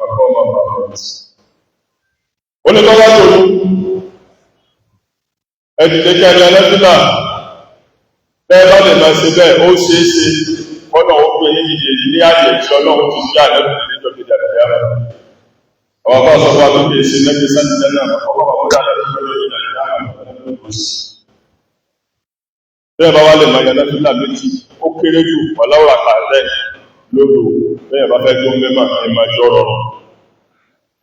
àkọ́ bàbá rẹ̀. Ó ní tọ́wá tó ẹ̀dìdẹ́ kí ẹni ẹlẹ́fílà bẹ́ẹ̀ bá lè máa ṣe bẹ́ẹ̀ ó ṣeé ṣe kọ́nà ó gbé yín dìde ní àyè tí Ọlọ́run ti gbé àlẹ́ àwọn bá sọ fún àtúnkè sí lẹ́gbẹ̀ẹ́ sáàtì jẹ́nà ọkọ̀ bàbá ó dáadáa lọ́wọ́ lórí ìdàgbà. Bẹ́ẹ̀ bá wá lè máa yàtọ̀ sílà méjì, ó kéré jù ọ̀láwùrà kàlẹ́ lódò bẹ́ẹ̀ bá fẹ́ tó mẹ́mà ẹ máa jọ rọrùn.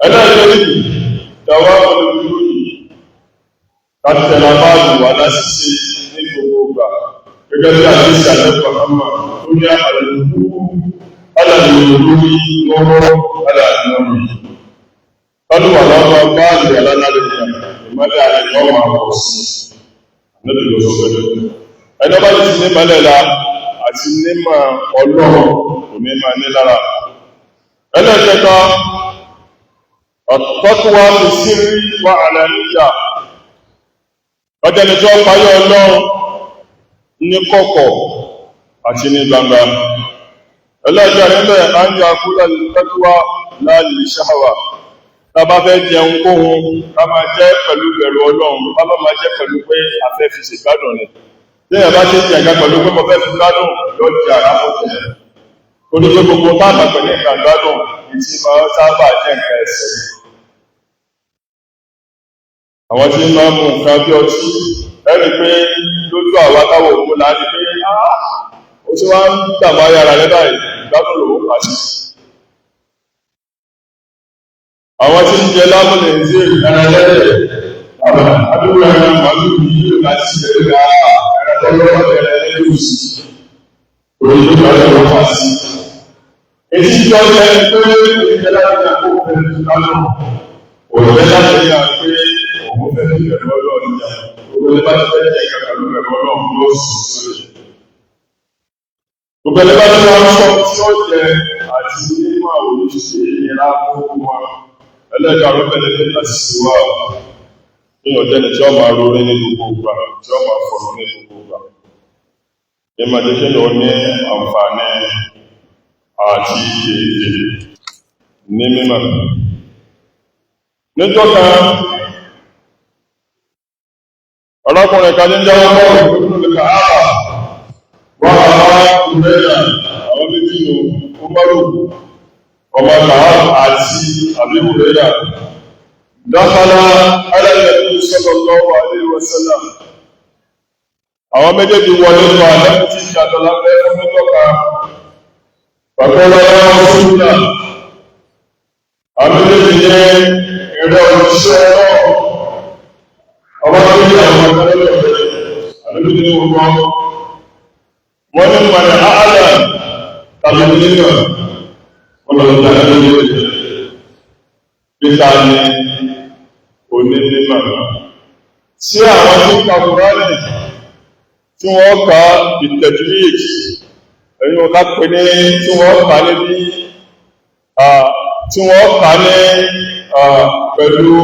Ẹlẹ́ẹ̀kejì, dàwa olùdókòwò yìí kàtẹ́lá báàlù wà lásìsí ní gbogbo ìgbà gẹ́gẹ́ bí àdéhùn àlẹ́kọ̀ọ́ àmà tó ní àlùkù alàlùlórí lọ́wọ́ alàlùlórí. Kálùwà lọ́wọ́ báàlù wà lálẹ́ ìmọ́lẹ̀ àlẹ́ yọ́ máa pọ̀ sí. Ànábì ló sọ bẹ́ẹ̀. Ẹni ọba ti ní mọ́lẹ̀ la àti nímọ̀ ọlọ́run kò ní máa ní lára. Ẹlẹ́ẹ̀kẹta, ọ̀tọ́kùwà fi sírí wà àlàníyà. Ọjọ́ ni tí wọ́n payọ́ ọlọ́run ní kọ̀kọ̀ àti ní gbangba. Ẹlẹ́ẹ̀kẹ́ níbẹ̀, à ń yà kúlẹ̀ tẹ́kùwà láàlì ṣáwà. Tá bá fẹ́ jẹun kóhun, ká máa jẹ́ pẹ̀lú bẹ̀rù ọlọ́run, ká má máa jẹ́ pẹ̀lú pé a fẹ́ fi ṣègbádùn ni. Téèyàn bá ṣe jẹ̀ǹkan pẹ̀lú pé mo fẹ́ fi gbádùn, yóò jẹ àràmọ́ jẹ. Torí pé gbogbo táàbà pẹ̀lú nǹkan gbádùn, ìtì máa ń sábà jẹ́ nǹkan ẹ̀ṣẹ̀. Àwọn tí máa ń mu nǹkan bí ọtí, ẹ rí pé lójú àwa táwọn òkú la rí pé ó ti wá ń dààmú ayé ara rẹ báyìí, ìgbádùn lòún kà sí. Àwọn tí ń jẹ lámúlẹ̀ ń zè ẹran ẹlẹ́dẹ̀, àdúgbò ẹran màálù yìí láti ṣe é dáa ẹran ẹlẹ́dẹ̀ òsì, òyìnbó ìgbádùn lòún kà sí. Èyí tí ó jẹ́ pé ìjẹ́ láti ní àkókò fẹ́ fi gbádùn, òyìnbó láti ní àpé òun fẹ́ fi bẹ̀rù ọlọ́run jà, gbogbo ẹni bá ti fẹ́ jẹ́ ìkàkà ló bẹ̀rù ọlọ́run ló sì sórí. Gbogbo ẹni bá ti wá sọ tí ó jẹ àti mímọ̀ òṣìṣẹ́ ìnira fún wa. Ẹlẹ́ka ló bẹ̀rẹ̀ ní àṣìṣe wa. Ní ọjọ́ ni tí ó máa ronú ní gbogbo ìgbà, tí ó máa fọ̀rọ̀ ní gbogbo ìgbà. Ní máa jẹ́ kí ló ní àǹfààní àti èdè ní mímọ̀. Níjọ́ kan, ọlọ́kùnrin kan ní jẹ́wọ́ bọ́ọ̀lù nínú Kàábà, wọ́n bá Kùrẹ́yà, àwọn méjì lò, Umaru, ọmọ Kàábà àti Àbí Kùrẹ́yà. Dákàlá alẹ́ sallallahu alaihi wasallam. Àwọn méjèèjì wọlé lọ àlẹ́ tí ìjàdọ̀ lábẹ́ fún mẹ́jọ kan. Bàbá ọlọ́wọ́ Súnà, àwọn méjèèjì ní ẹ̀rọ òṣìṣẹ́ ọlọ́run. Ọba tó ní àwọn akẹ́lẹ́ àlejò ní gbogbo wọ́n ní mọ̀nà àálà tàbí nínú ọlọ́dún àlejò pété ní onímọ̀. Sí àwọn tí ń ka Kùránì tí wọ́n ka ìtẹ̀júwìd, ẹ̀yìn wọn ká pè ní tí wọ́n kà níbi tí wọ́n kà ní pẹ̀lú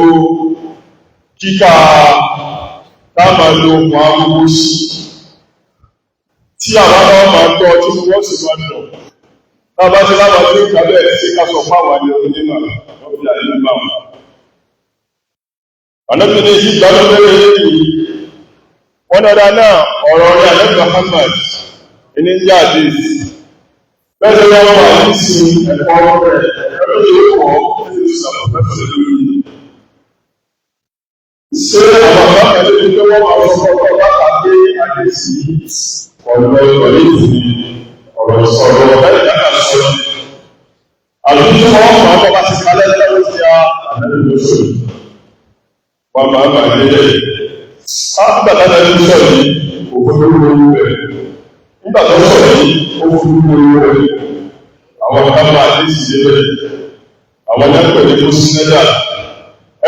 kíkà táàmà lo okùn agogo sí tí àwọn náà máa gbọ́ tí wọ́n sì máa dùn. Tábà tí láwọn tí ó kàbẹ̀ sí ká sọ fáwọn àjọ onímọ̀ wọ́n fi àyè nígbà wọn. Ànábì ní ìgbà ló bẹ̀rẹ̀ yìí. Wọ́n dáadáa náà ọ̀rọ̀ rẹ̀ Ànábì Muhammad ní jẹ́ àdéhìí. Bẹ́ẹ̀ ni wọ́n wà ní sí ẹ̀kọ́ rẹ̀ ẹ̀rọ yóò kọ́ ní ìsàkóso lórí. Ṣé àwọn bàbá kan lè fi wọ́n máa sọ fún ọkọ̀ bá pé àdéhìí ọ̀rọ̀ ìkọ̀lé ìfì ọ̀rọ̀ ìsọ̀rọ̀ ọ̀rọ̀ ìdáka sọ ni. Àbí tí wọ́n máa bọ́ bá ti kalẹ̀ lọ́wọ́ sí a ànábì lóṣù. Wọ́n máa bà délé. Nígbà tá a lè sọ yìí, kò fojú lórí rẹ̀. Nígbà tó sọ yìí, ó fojú lórí rẹ̀. Àwọn kan máa dé sí délé. Àwọn yẹn pẹ̀lú tó sí nẹ́dà.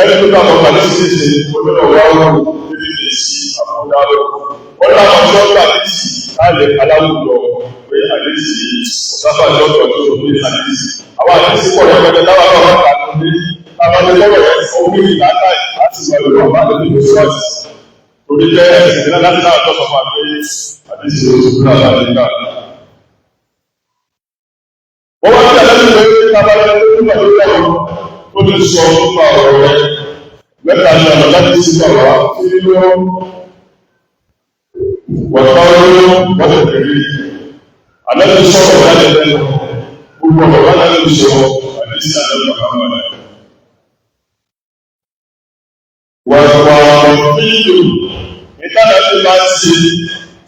Ẹni tó bá wọn pàdé sí ṣe onílọ̀ wá wù níbi lè sí àbúdá lọ. Wọ́n láwọn tí wọ́n gbà dé sí láàyè aláwùjọ pé àdéhìí ọ̀sáfà ní ọ̀dọ̀ tó lò pé àdéhìí. Àwọn àdéhìí pọ̀ lọ́pẹ̀lẹ̀ láwọn náà wọ́n kà ló ní. Táwọn ní lọ́rọ̀ yẹn omi ìlàkà láti sọ ìlú ọ̀bá lórí ìlú ṣọ́ọ̀ṣì. Torí pé ẹ̀sìn náà láti náà tọ́sọ̀ fún wa pé àdéhìí oṣù náà láti gbà. Wọ́n wá sí àlejò pé tábàlẹ́ tó nígbà tó lọ́wọ́ tó lè sọ nípa ọ̀rọ̀ rẹ̀. Mẹ́ta ni ọ̀nà láti sí ọ̀rọ̀ kí ló wọ̀tọ́rọ́ wọ́n tẹ̀lé. Àlejò sọ̀rọ̀ láti lẹ́nu gbogbo ọ̀rọ̀ láti sọ àdéhìí àlejò Muhammad. Wàwà fíìlù ìtànà tí máa ń ṣe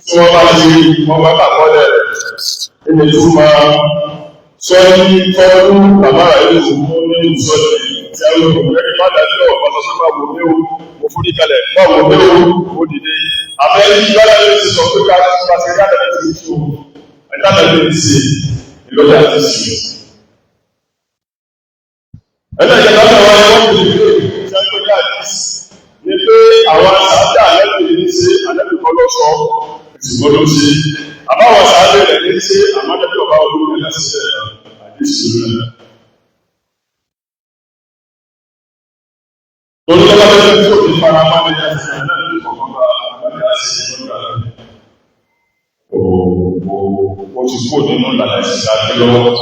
tí Tí wọ́n bá ti rí, wọ́n bá kàkọ́lẹ̀ rẹ̀. Ẹni tó máa sọ́ọ́lì tọ́lú bàbá rẹ̀ yóò mú ní ìsọ́lì tí a yóò rẹ̀ má dájọ́ ọ̀pá sọ́sọ́ máa wò mí o, mo forí kalẹ̀, máa wò mí o, mo dìde. Àbẹ́ yíyá ló ti sọ pé ká bá ti rí àdàlẹ́ ti tó, ẹ̀dá àdàlẹ́ ti ṣe ìlọ́jà ti ṣe. Ẹlẹ́kẹ̀ẹ́ta náà wáyé wọ́n fi lè tí a ń pè ní àdìs ni pé àwọn sáájà àlẹ́bì ní ṣe àlẹ́bì kọ́ lọ sọ ìṣùgbọ́n ló ṣe. Àbáwọn sáájà rẹ̀ ní ṣe àmọ́lẹ́bí ọba olóògbé láti ṣe àdìs lórí rẹ̀. Torí lọ́wọ́ lọ́wọ́ tí ò ní fara mọ́ ní ẹsẹ̀ náà ní kọ̀ọ̀kan bá àgbàdo àti ìgbà rẹ̀. Ó ti kúrò nínú ìlànà ìsìn àti lọ́wọ́.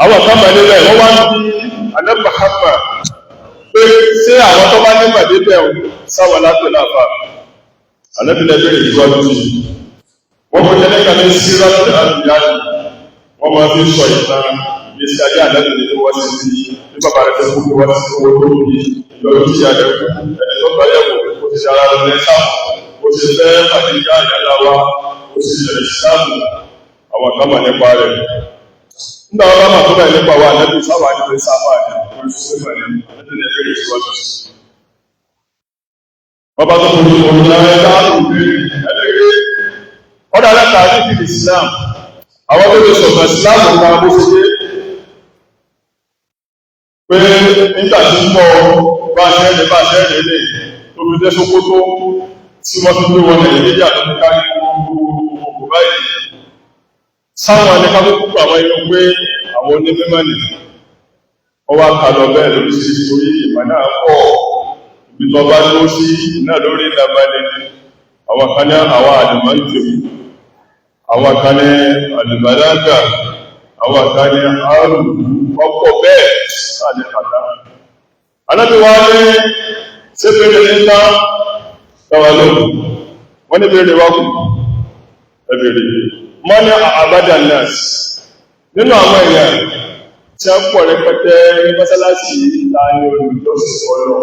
Àwọn kan bẹ̀ níbẹ̀ wọ́n wá ń bí anẹ́bàhámà pé ṣé àwọn tó bá nígbà débẹ̀ ò sáwọn lápẹ̀ láàfà. Ànábìlẹ̀ bẹ̀rẹ̀ ìwájú sí. Wọ́n kò tẹ́lẹ̀ kan ní síráàtì àbíyáni. Wọ́n máa fi sọ ìtàn ìgbésí ayé ànábìlẹ̀ tó wá sí ti ní bàbá rẹ̀ fẹ́ kú wá sí owó tó bí ìlọ́dún tí ìyá rẹ̀ kú ẹni tó bá yẹ̀wò ó ti ṣe ara rẹ̀ ní sáà ó ti fẹ́ àdíjà ìyá wa ó ti ṣẹlẹ̀ sáàmù àwọn kan mà nípa rẹ̀. Nígbà wọn bá mà tó báyìí nípa wa ànábì sáwà ní pé sáfà ní oríṣiríṣi ní ànábì ní ẹgbẹ́ ìṣíwájú sí. Bàbá tó kò ní òun náà ẹ̀dá òbí ẹ̀dẹ́gbẹ́ ọ̀dà aláta ní ìdí Islam àwọn tó lè sọ̀tàn Islam kan bó ṣe dé pé nígbà tí ń bọ̀ bá ṣe ń lè bá ṣe ń lè lè tó fi dé Sókótó tí wọ́n fi gbé wọn Nàìjíríà tó fi kárí gbogbo báyìí sáwọn ẹni ká tó kúkú àwọn inú pé àwọn onímọ̀ nì wọ́n wá kà lọ bẹ́ẹ̀ lóríṣiríṣi torí ìmọ̀ náà pọ̀ ibi tó bá dúró sí náà lórí ìlàbalẹ̀ àwọn kan ní àwọn àlùmọ́ ìtìmù àwọn kan ní àlùbálágà àwọn kan ní àrùn ọ̀pọ̀ bẹ́ẹ̀ sáàlẹ̀ kàtà. Anábì wa ní ṣé bèrè níta tàwa lónìí wọ́n ní bèrè wá kù ẹ bèrè mọ́ ní àbádà nurse nínú àwọn èèyàn tí a pọ̀ rẹpẹtẹ ní mọ́sálásí ta ní olùjọ́sìn ọlọ́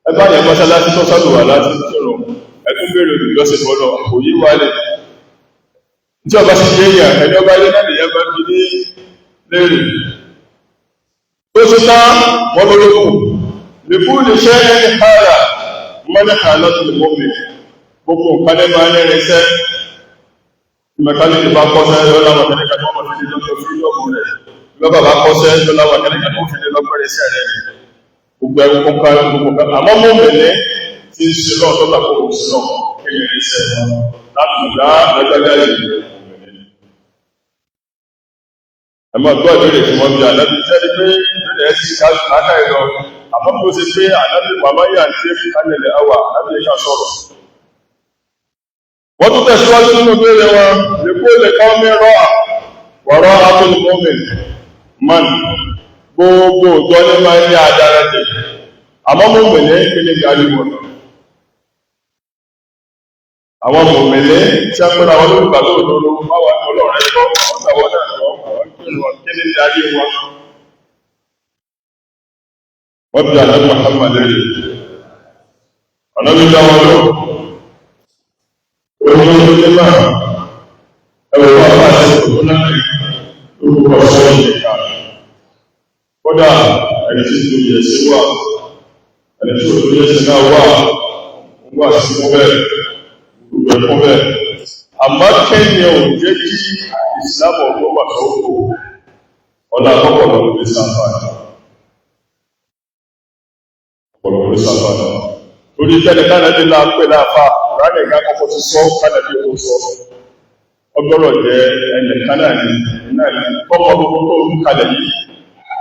ẹ bá yẹn mọ́sálásí tó sálùwà láti kírun ẹ tún bèrè olùjọ́sìn ọlọ́ kò yí wálẹ̀ tí ọba sì yé èèyàn ẹni ọba yé náà nìyẹn bá fi ní léèrè tó ṣe tán wọ́n lórí kù lèkú lè ṣe ẹni hàrà mọ́ni hàlá tó lè mọ́mì gbogbo nǹkan ní máa ń rìn iṣẹ́ mẹkáníkì bá kọ́ṣẹ́ yọ láwọn kẹ́kẹ́ tó wọ́n fi lè lọ́jọ́ fílọ́ọ̀mù rẹ̀ lọ́bà bá kọ́ṣẹ́ yọ láwọn kẹ́kẹ́ tó fi lè lọ́gbẹ̀rẹ̀ iṣẹ́ rẹ̀ gbogbo ẹ̀rù kọ́kọ́ gbogbo nǹkan àmọ́ mọ́mì ní ti ń ṣe lọ́ọ̀ tó bá kó òun sí lọ́ọ̀ kéèyàn iṣẹ́ láti dá lágbájá yìí ẹ máa gbọ́ ìbéèrè tí wọ́n bí ànábì sẹ́ni pé ìbéèrè ẹ̀ sì káàkiri ẹ̀ lọ àmọ́ bí ó ṣe pé ànábì màmá yà ń tẹ́ kánilẹ̀ àwà ànábì ká sọ̀rọ̀. Wọ́n tún tẹ̀síwájú nínú ìbéèrè wọn lè kó lè kọ́ mẹ́rọ wọ̀rọ̀ atolùmọ́mìn man gbogbo òjò ní máa ń ní adára tẹ̀ àmọ́ mọ̀mìnì ìpínlẹ̀ gàrí wọn. Àwọn mọ̀mìnì tí a pẹ́ra wọn lórúkọ àti òdodo báwa ní ọlọ́run ẹ̀kọ́ àwọn táwọn náà lọ àwọn ìpínlẹ̀ wọn kí ní darí wọn. Wọ́n bí àná Muhammad rẹ̀ ànábi dá wọn lọ oní onímọ̀ ẹ̀wọ̀n wà bá ṣe tó náà lórúkọ sọ́yìn nìkan kódà ẹni tí tó yẹ sí wà ẹni tí ó tó yẹ sí náà wà ń wà sí fún bẹ́ẹ̀ gbogbo ẹ̀kọ́ bẹ́ẹ̀ àmọ́ kẹ́yìn ò jẹ́ kí ìsìlámù ọ̀gbọ́n wà tó kò ọ̀nà àkọ́kọ́ lọ́wọ́ lè sáfàá ọ̀pọ̀lọpọ̀ ló sáfàá torí kẹ́ni kánàbí náà pè láàfà ránì ìgbà kọ́kọ́ ti sọ kánàbí ó sọ ọgbọ́rọ̀ jẹ́ ẹnì kánàbí náà ní kọ́kọ́ gbogbo tó ń kalẹ̀ yìí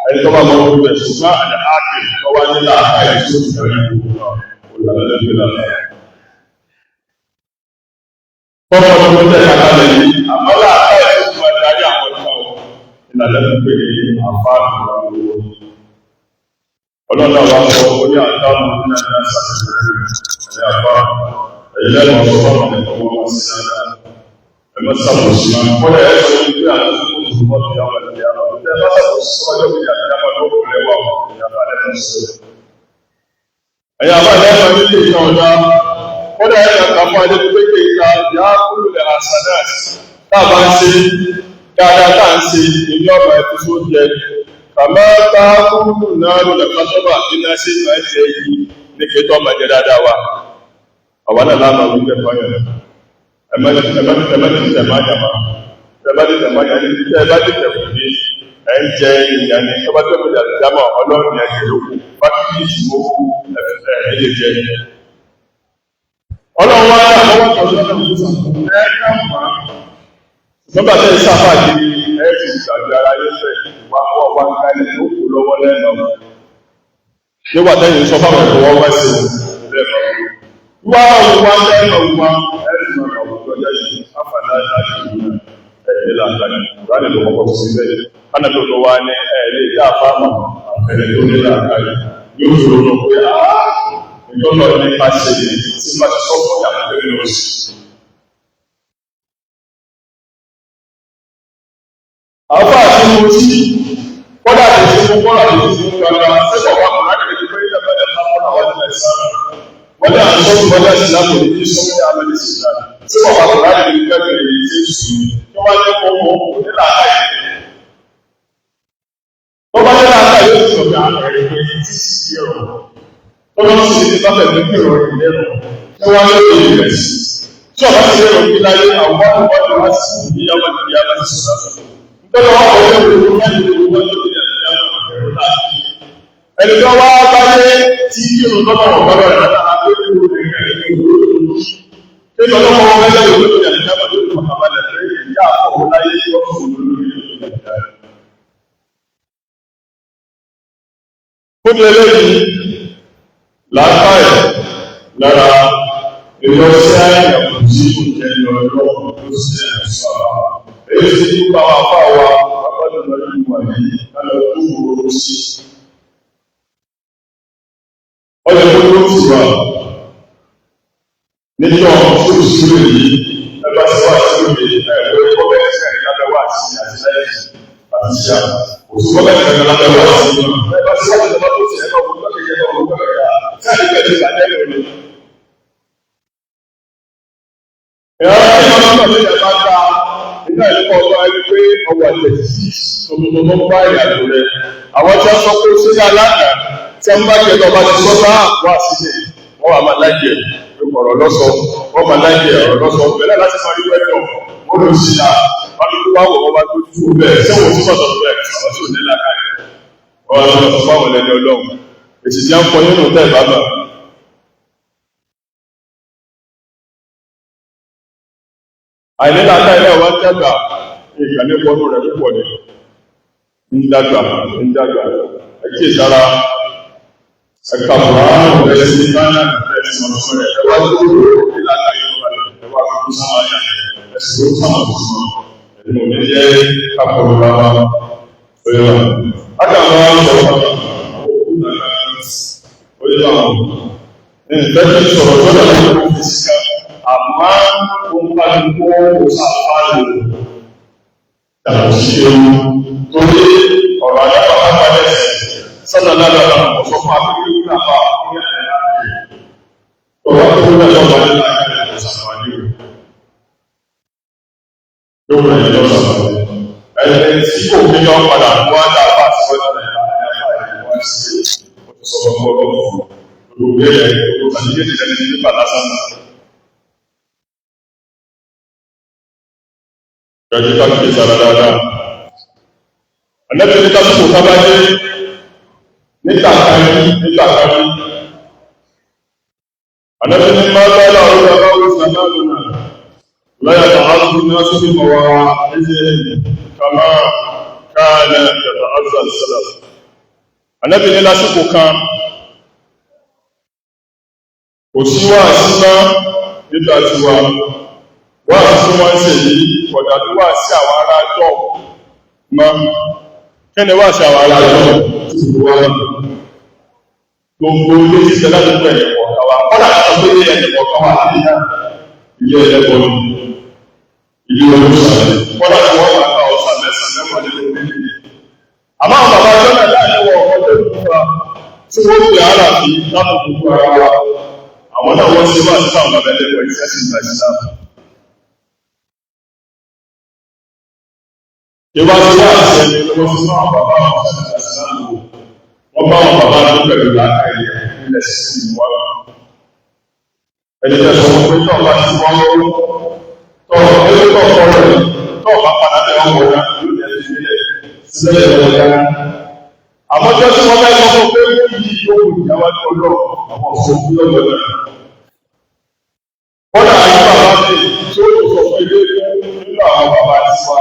ẹni tó bá mọ gbogbo ẹ̀ ṣùgbọ́n àlẹ́ áàpì tó wá ní láàfà yìí tó ti bẹ̀rẹ̀ kọ́kọ́ gbogbo tẹ̀ kalẹ̀ yìí àmọ́ láàfà yìí tó ti máa darí àwọn ìgbà wọn ìlànà tó pè ní àfáà ọlọ́dà wa sọ orí àdámù ní àdá sàtẹ̀lẹ̀ ẹ̀yà bá ẹ̀yẹ lẹ́nu ọ̀sọ̀ bá wọn ẹ̀kọ́ wọn sí dáadáa ẹ̀mọ́ sàbòsí máa kọ́lá ẹ̀ sọ wípé àtúntò tó bọ́ sí àwọn ẹ̀yà ẹ̀ bá sàbòsí sọ́jọ́ bí àdámà ló kò lẹ́wà ẹ̀yà bá lẹ́nu sọ. Ẹ̀yin àbá ìlẹ́fà nílé ìta ọ̀dá, kódà ẹ̀yà kàfọ́ adébúgbé ìta yá kúrò lẹ̀ àṣàdáàt tá a bá ń ṣe dáadáa tá à ń ṣe èmi ọ̀bà ẹ̀kú tó jẹ. Kàmá tá kúrò náà lọ kátọ́bà iná sí máa ń jẹ yìí ní kí tó máa jẹ dáadáa wa. Àwa náà láàmà wí bẹ́ẹ̀ fáyọ̀. Ẹ má ti tẹ̀ má yàmá. Ẹ bá ti tẹ̀ má yàmá. Ẹ bá ti tẹ̀ kù ní ẹ ń jẹ ìyá ni ẹ bá tẹ̀ kù ní àtìdámọ̀ ọlọ́run ní ẹ̀jẹ̀ lókù. Fákìlì ìṣòwò ẹ̀ lè jẹ. Ọlọ́run wá ní àwọn nígbà tẹ́ sáfà kiri ẹ ti gbàgbé ara yín fẹ́ wá wá wá kálẹ̀ tó kù lọ́wọ́ lẹ́nu. Nígbà tẹ́yìn sọ fáwọn ẹ̀kọ́ wọ́n wá sí lẹ́nu. Wá wá lẹ́nu wá ẹ ti máa kàwé lọ́jọ́ yìí àfàlà láti ìlú náà ẹ̀ làǹkàní. Láti lọ kọ́kọ́ sí bẹ́ẹ̀. Kánà tó tó wá ní ẹ̀ lè dá àfáàmà àfẹ́rẹ́ tó ní làǹkàní. Yóò fi ronú pé ìtọ́lọ̀ nípa ṣe tí bá ti sọ fún ìyàwó pé ló sì. Àwọn àti mo tí kọ́dà tó ti mú kọ́dà tó ti mú gbangba sẹ́kọ̀ọ́ wà kọ́ láti lè pé ìjọba ẹ̀ bá kọ́dà wà nílẹ̀ sáà. Wọ́n ní àṣọ ìwọlé ìsìlámù ní kí sọ́mọ́ ní amẹ́lẹ́ ìsìlámù. Sẹ́kọ̀ọ́ wà kọ́ láti lè pé èyí tí ń sùn kí wọ́n ní kó mọ́ nílà áyè. Tó bá nílà áyè yóò sọ̀rọ̀ àrẹ̀ pé tí sì rọ̀. Tọ́lọ́ sì ní bá fẹ̀mí kí ìrọ̀ ìlẹ́rọ̀ tí wọ́n lé èyí rẹ̀ sí. Tí ọ̀bá ti lérò kí láyé àwọn ọmọdé wá sí ìyáwó ìyáwó ti sọ̀rọ̀. Tọ́lọ́ wá wọlé òru láti lè wọ́n tó ti ẹni tó wá báyé tí kírun tọ́lọ́ wọ̀ bá bẹ̀rẹ̀ látara pé kí o lè rẹ̀ ní òru tí tọ́lọ́ wọ́n wọlé òru tó yàrá ìjábọ̀ tó ti mọ̀ balẹ̀ pé ìyá àfọwọ́ láyé yóò fún un lórí Fún eléyìí, làákàyè lára ìlọsí àyẹ̀wò tí kò jẹ́ ọlọ́run tó sí ẹ̀sọ́ àbá. Èyí tí ó bá wà fà wá abájọ́ lórí wà yìí lálẹ́ tó wúro sí. Ọjọ́ tó ló ti wà níjọ́ tó sì lè yí ẹ bá ti wá sí òye ẹ̀rọ gọ́ọ̀mẹ̀ntì ẹ̀rí lábẹ́ wá sí àti lẹ́yìn àti ṣíà. Òsì gọ́ọ̀mẹ̀ntì ẹ̀rí lábẹ́ wá sí. Ẹ bá ti wá sí ọba tó ti ẹ̀rọ gọ́ọ̀mẹ̀ntì ẹ̀rọ gọ́ọ̀mẹ̀ntì Iná ìlúkọ̀ ọba ẹni pé ọwọ́ àtẹ̀sí tuntun tó ń bá ìrìnàjò rẹ̀. Àwọn tí wọ́n sọ pé ó ṣe ní aláàdá tí wọ́n bá jẹ́ ọba ti sọ bá wà sílẹ̀. Wọ́n wà máa láìpẹ́ ọ̀rọ̀ lọ́sọ, wọ́n máa láìpẹ́ ọ̀rọ̀ lọ́sọ. Bẹ̀rẹ̀ láti máa rí wẹ́tọ̀, wọ́n lọ sí à, wọ́n ní kó wá wọ̀ wọ́n bá tó tú bẹ́ẹ̀. Ṣé wọ́n tún sọ̀tọ̀ bẹ́ẹ̀? Àwọn tí ò ní làákàyè. Wọ́n wá lọ sọ fáwọn ẹlẹ́ni ọlọ́run. Èsì tí wọ́n kọ nínú tẹ́ ìbámu. Àìníláàká ilé ọwá dàgbà ìkànnì wọnú rẹ̀ púpọ̀ ni ń dàgbà ń dàgbà ẹkí ìsára ẹ̀ka fúnra rẹ̀ sí báyà ẹ̀sìn ọ̀sán rẹ̀ ẹwà tó rò níláàká yóò wà ẹwà tó sáwọn àyà ẹ̀sìn tó sáwọn ọ̀sán ẹ̀sìn òní jẹ́ kápọ̀lù rárá oyè wa. Ágàmọ́ sọ̀rọ̀ oyè wa. Ìfẹ́ sọ̀rọ̀ tó dàgbà àmọ́ ó ń bá ní kó sàfáàlù yàtọ̀ sí ewu torí ọ̀rọ̀ àyàbá bá lẹ́sẹ̀ sọ́nà lára ọ̀sọ́ fún akíkí ní àbá ọ̀rọ̀ tó ń lọ́wọ́ wà ní láàárín sàfáàlù yóò rẹ̀ lọ sàfáàlù ẹni tí kò kí lọ padà wá dá bá sọ́nà Gẹ́gẹ́ ká kìí sára dáadáa. Ànábì ní kásìkò sábà dé nígbà kan nígbà kan. Ànábì ní máa bá láàrú bàbá wo sàmánù náà. Láyà tàhásù náà sí mọ̀wá ẹ̀jẹ̀ kàmá káàlẹ̀ yàtọ̀ azà sálà. Ànábì ní lásìkò kan. Kò sí wáàsí mọ́ nígbà tiwa. Wáàsí tí wọ́n ń ṣe yìí kọ̀dà tó wà sí àwọn ará jọ mọ́. Kí ni wà sí àwọn ará jọ? Gbogbo ilé títẹ ládùúgbò ẹ̀yẹ̀ kọ̀ọ̀kan wa. Kọ́dà tó pé ilé ẹ̀yẹ̀ kọ̀ọ̀kan wà ní ilé ẹlẹ́bọ ni. Ilé olóṣàlẹ̀. Kọ́dà tí wọ́n máa ka ọ̀sà mẹ́sàn-án mẹ́wàá nínú ilé. Àmọ́ àwọn bàbá ọjọ́ náà láàrin wọ ọkọ̀ tó ń fa. tí wọ́n fi ara fi láti gbogbo ara wa, àwọn náà wọ́n ṣe wá sí àwọn bàbá ẹlẹ́kọ̀ọ́ ìṣẹ́sìn ìgbà ìsìlámù. Ìwà tí wọ́n àṣẹ ni wọ́n fi fún àwọn bàbá àwọn ṣẹ́sìn ìsìlámù. Wọ́n bá àwọn bàbá tó pẹ̀lú làákàyè nílẹ̀ sí ìwà. Ẹni tẹ́ sọ fún pé tọ́ bá ti wọ́n lọ́wọ́, tọ́ ẹgbẹ́ tọ́ kọ́ rẹ̀, tọ́ bá padà bẹ̀ wọ́n wọ̀ náà yóò lẹ́ fi sílẹ̀ sílẹ̀ lọ́wọ́ yá. Àmọ́ tí wọ́n fẹ́ sọ fún pé yìí yóò wù ìyáwá ní ọlọ́ àwọn ọ̀sán fún lọ́wọ́ náà. Kọ́dà ayé bàbá mi tí ó lè sọ fún ilé nínú àwọn bàbá ti wa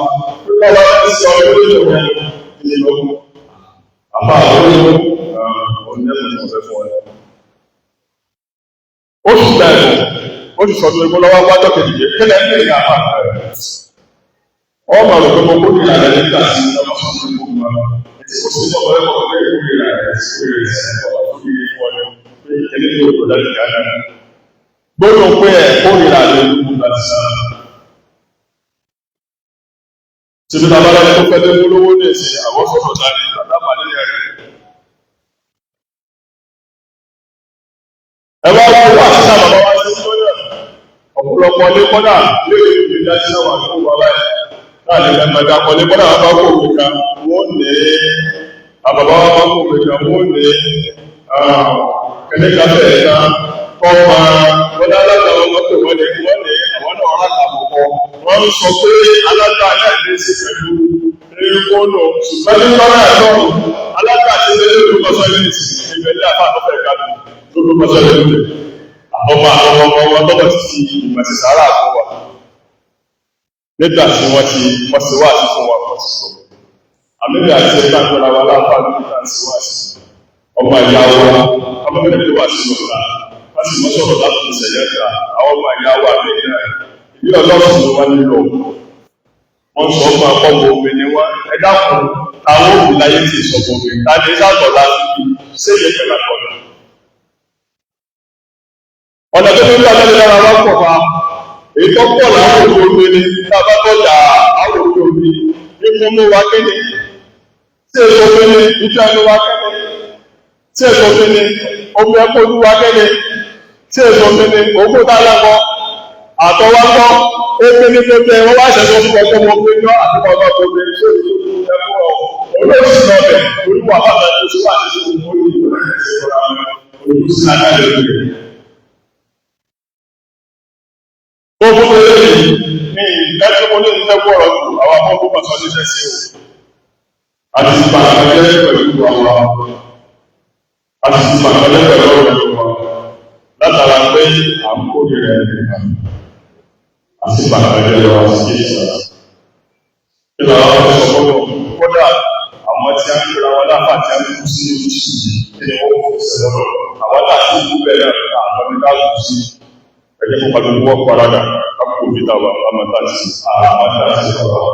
pé bàbá ti sọ ilé ìwé ilé lọ́wọ́. Àbá àwọn onímọ̀ ọ̀fẹ́ fún ọ. Ó sì gba ẹ̀bùn, ó sì sọ fún mi lọ́wọ́ wájọ́ kejì jẹ́ kílẹ̀ ń bèrè àbá rẹ̀. Ọmọ rẹ̀ pé mo kó ní ìlànà nígbà tí ọmọ sọ fún mi kó mọ. Ó sì sọ fún mi pé kó ní ìlànà rẹ̀ sí rẹ̀ sí ọ̀pọ̀ tó fi fún ọ pé eléyìí ò gbọdọ̀ ìgbà náà. Gbọ́dọ̀ pé ẹ̀ kórìíra rẹ̀ ló kú láti sá. Tìbí babalá tó fẹ́ lé olówó ní ìsìn àwọn sọ̀rọ̀ dání bàbá pàdé rẹ̀. Ẹ wá wọ́n wá sí sábà wá sí lóyè. Ọ̀pọ̀lọpọ̀ ilé kọ́dà léèrè ìlú ìdájí náà wà fún bàbá yìí. Láàrin ìgbàgbọ́dá kọ́lé kọ́dà wọn bá kó òwe kan, wọ́n ní àbàbá wọn bá kó òwe kan, wọ́n ní kẹ́lẹ́kàfẹ́ ẹ̀ka kọ́mọ wọ́n alága wọn lọ́pọ̀ wọ́n ní wọ́n ní àwọn náà rà kàbọ̀kọ́ wọ́n ń sọ pé alága náà ní í ṣe pẹ̀lú erékónú ṣùgbọ́n ní lọ́rọ̀ ẹ̀rọ alága ti lé lórí kọ́sọ́lẹ́ǹtì ìgbẹ́lẹ́ àfàkọ́fẹ́ ìkàdùn lórí kọ́sọ́lẹ́ǹtì àbọ̀mọ àwọn ọmọ wọn lọ́wọ́ ti fi ìmọ̀ ti sàárà fún wa nígbà tí wọ́n ti wọ́n ti wá àti fún wa wọ́n ti sọ àmì àti ẹ̀ka àgbọ̀nà wa láǹfààní nígbà tí wọ́n ti ọmọ ìyá wa ọmọ mẹ́rin wà sí ọ̀la wọ́n sì mọ́ sọ̀rọ̀ láti ìṣẹ̀yẹ́ ta àwọn ọmọ ìyá wa lẹ́yìn náà ìlú ọlọ́sùn ló wá nílò wọ́n sọ fún akọ́mọ omi ni wọ́n ẹ dákun táwọn òbí láyé ti sọ̀bọ̀ omi ta ni sàtọ̀ láti fi séyẹ pẹ̀lú àkọ́nà. Ọ̀nà tó fi ń gbàgbé lára wa pọ̀ fa èyí tó pọ̀ láwọn òbí omi ni tá a bá tọ́jà àwọn òbí omi ikú mú wa kéde tí èso omi ni ìfẹ́ ẹnu wa kéde tí èso omi ni omi ẹ̀kọ́ ojú wa kéde tí èso omi ni òkúta lẹ́kọ̀ọ́ àtọwákọ́ omi ní pépé wọ́n wá ṣẹ̀ṣọ́ fún ọkọ̀ ọmọ omi náà àti ọmọ ọmọ omi tó ní ẹ̀kọ́ olóòtú náà bẹ̀ oríwà bàbá tó ṣe wà ní ìṣòro orí ìlú Gbogbo eléyìí ní ìdájọ́ mo ní ìfẹ́ gbọ́rọ̀ jù àwọn akọ́kọ́ pàṣọ níṣẹ́ sí o. A ti ti pàṣẹ pẹ̀lú àwọn a ti ti pàṣẹ pẹ̀lú ọ̀rọ̀ wa látara pé à ń kórìíra ẹni kan àti pàtàkì lọ sí ìsàlá. Ìlà àwọn ọ̀sọ̀ fọ́lọ̀ kódà àwọn tí a ń pera wọn láfà tí a ń kú sí oríṣi kí ni wọ́n kò sí lọ́dọ̀. Àwọn tàbí ìkú bẹ̀rẹ̀ àwọn ní ká kú sí. Ẹgbẹ́ fún pàtàkì wọ́n paradà kápò bí tàwa àmàtà sí àmàtà sí ọ̀rọ̀.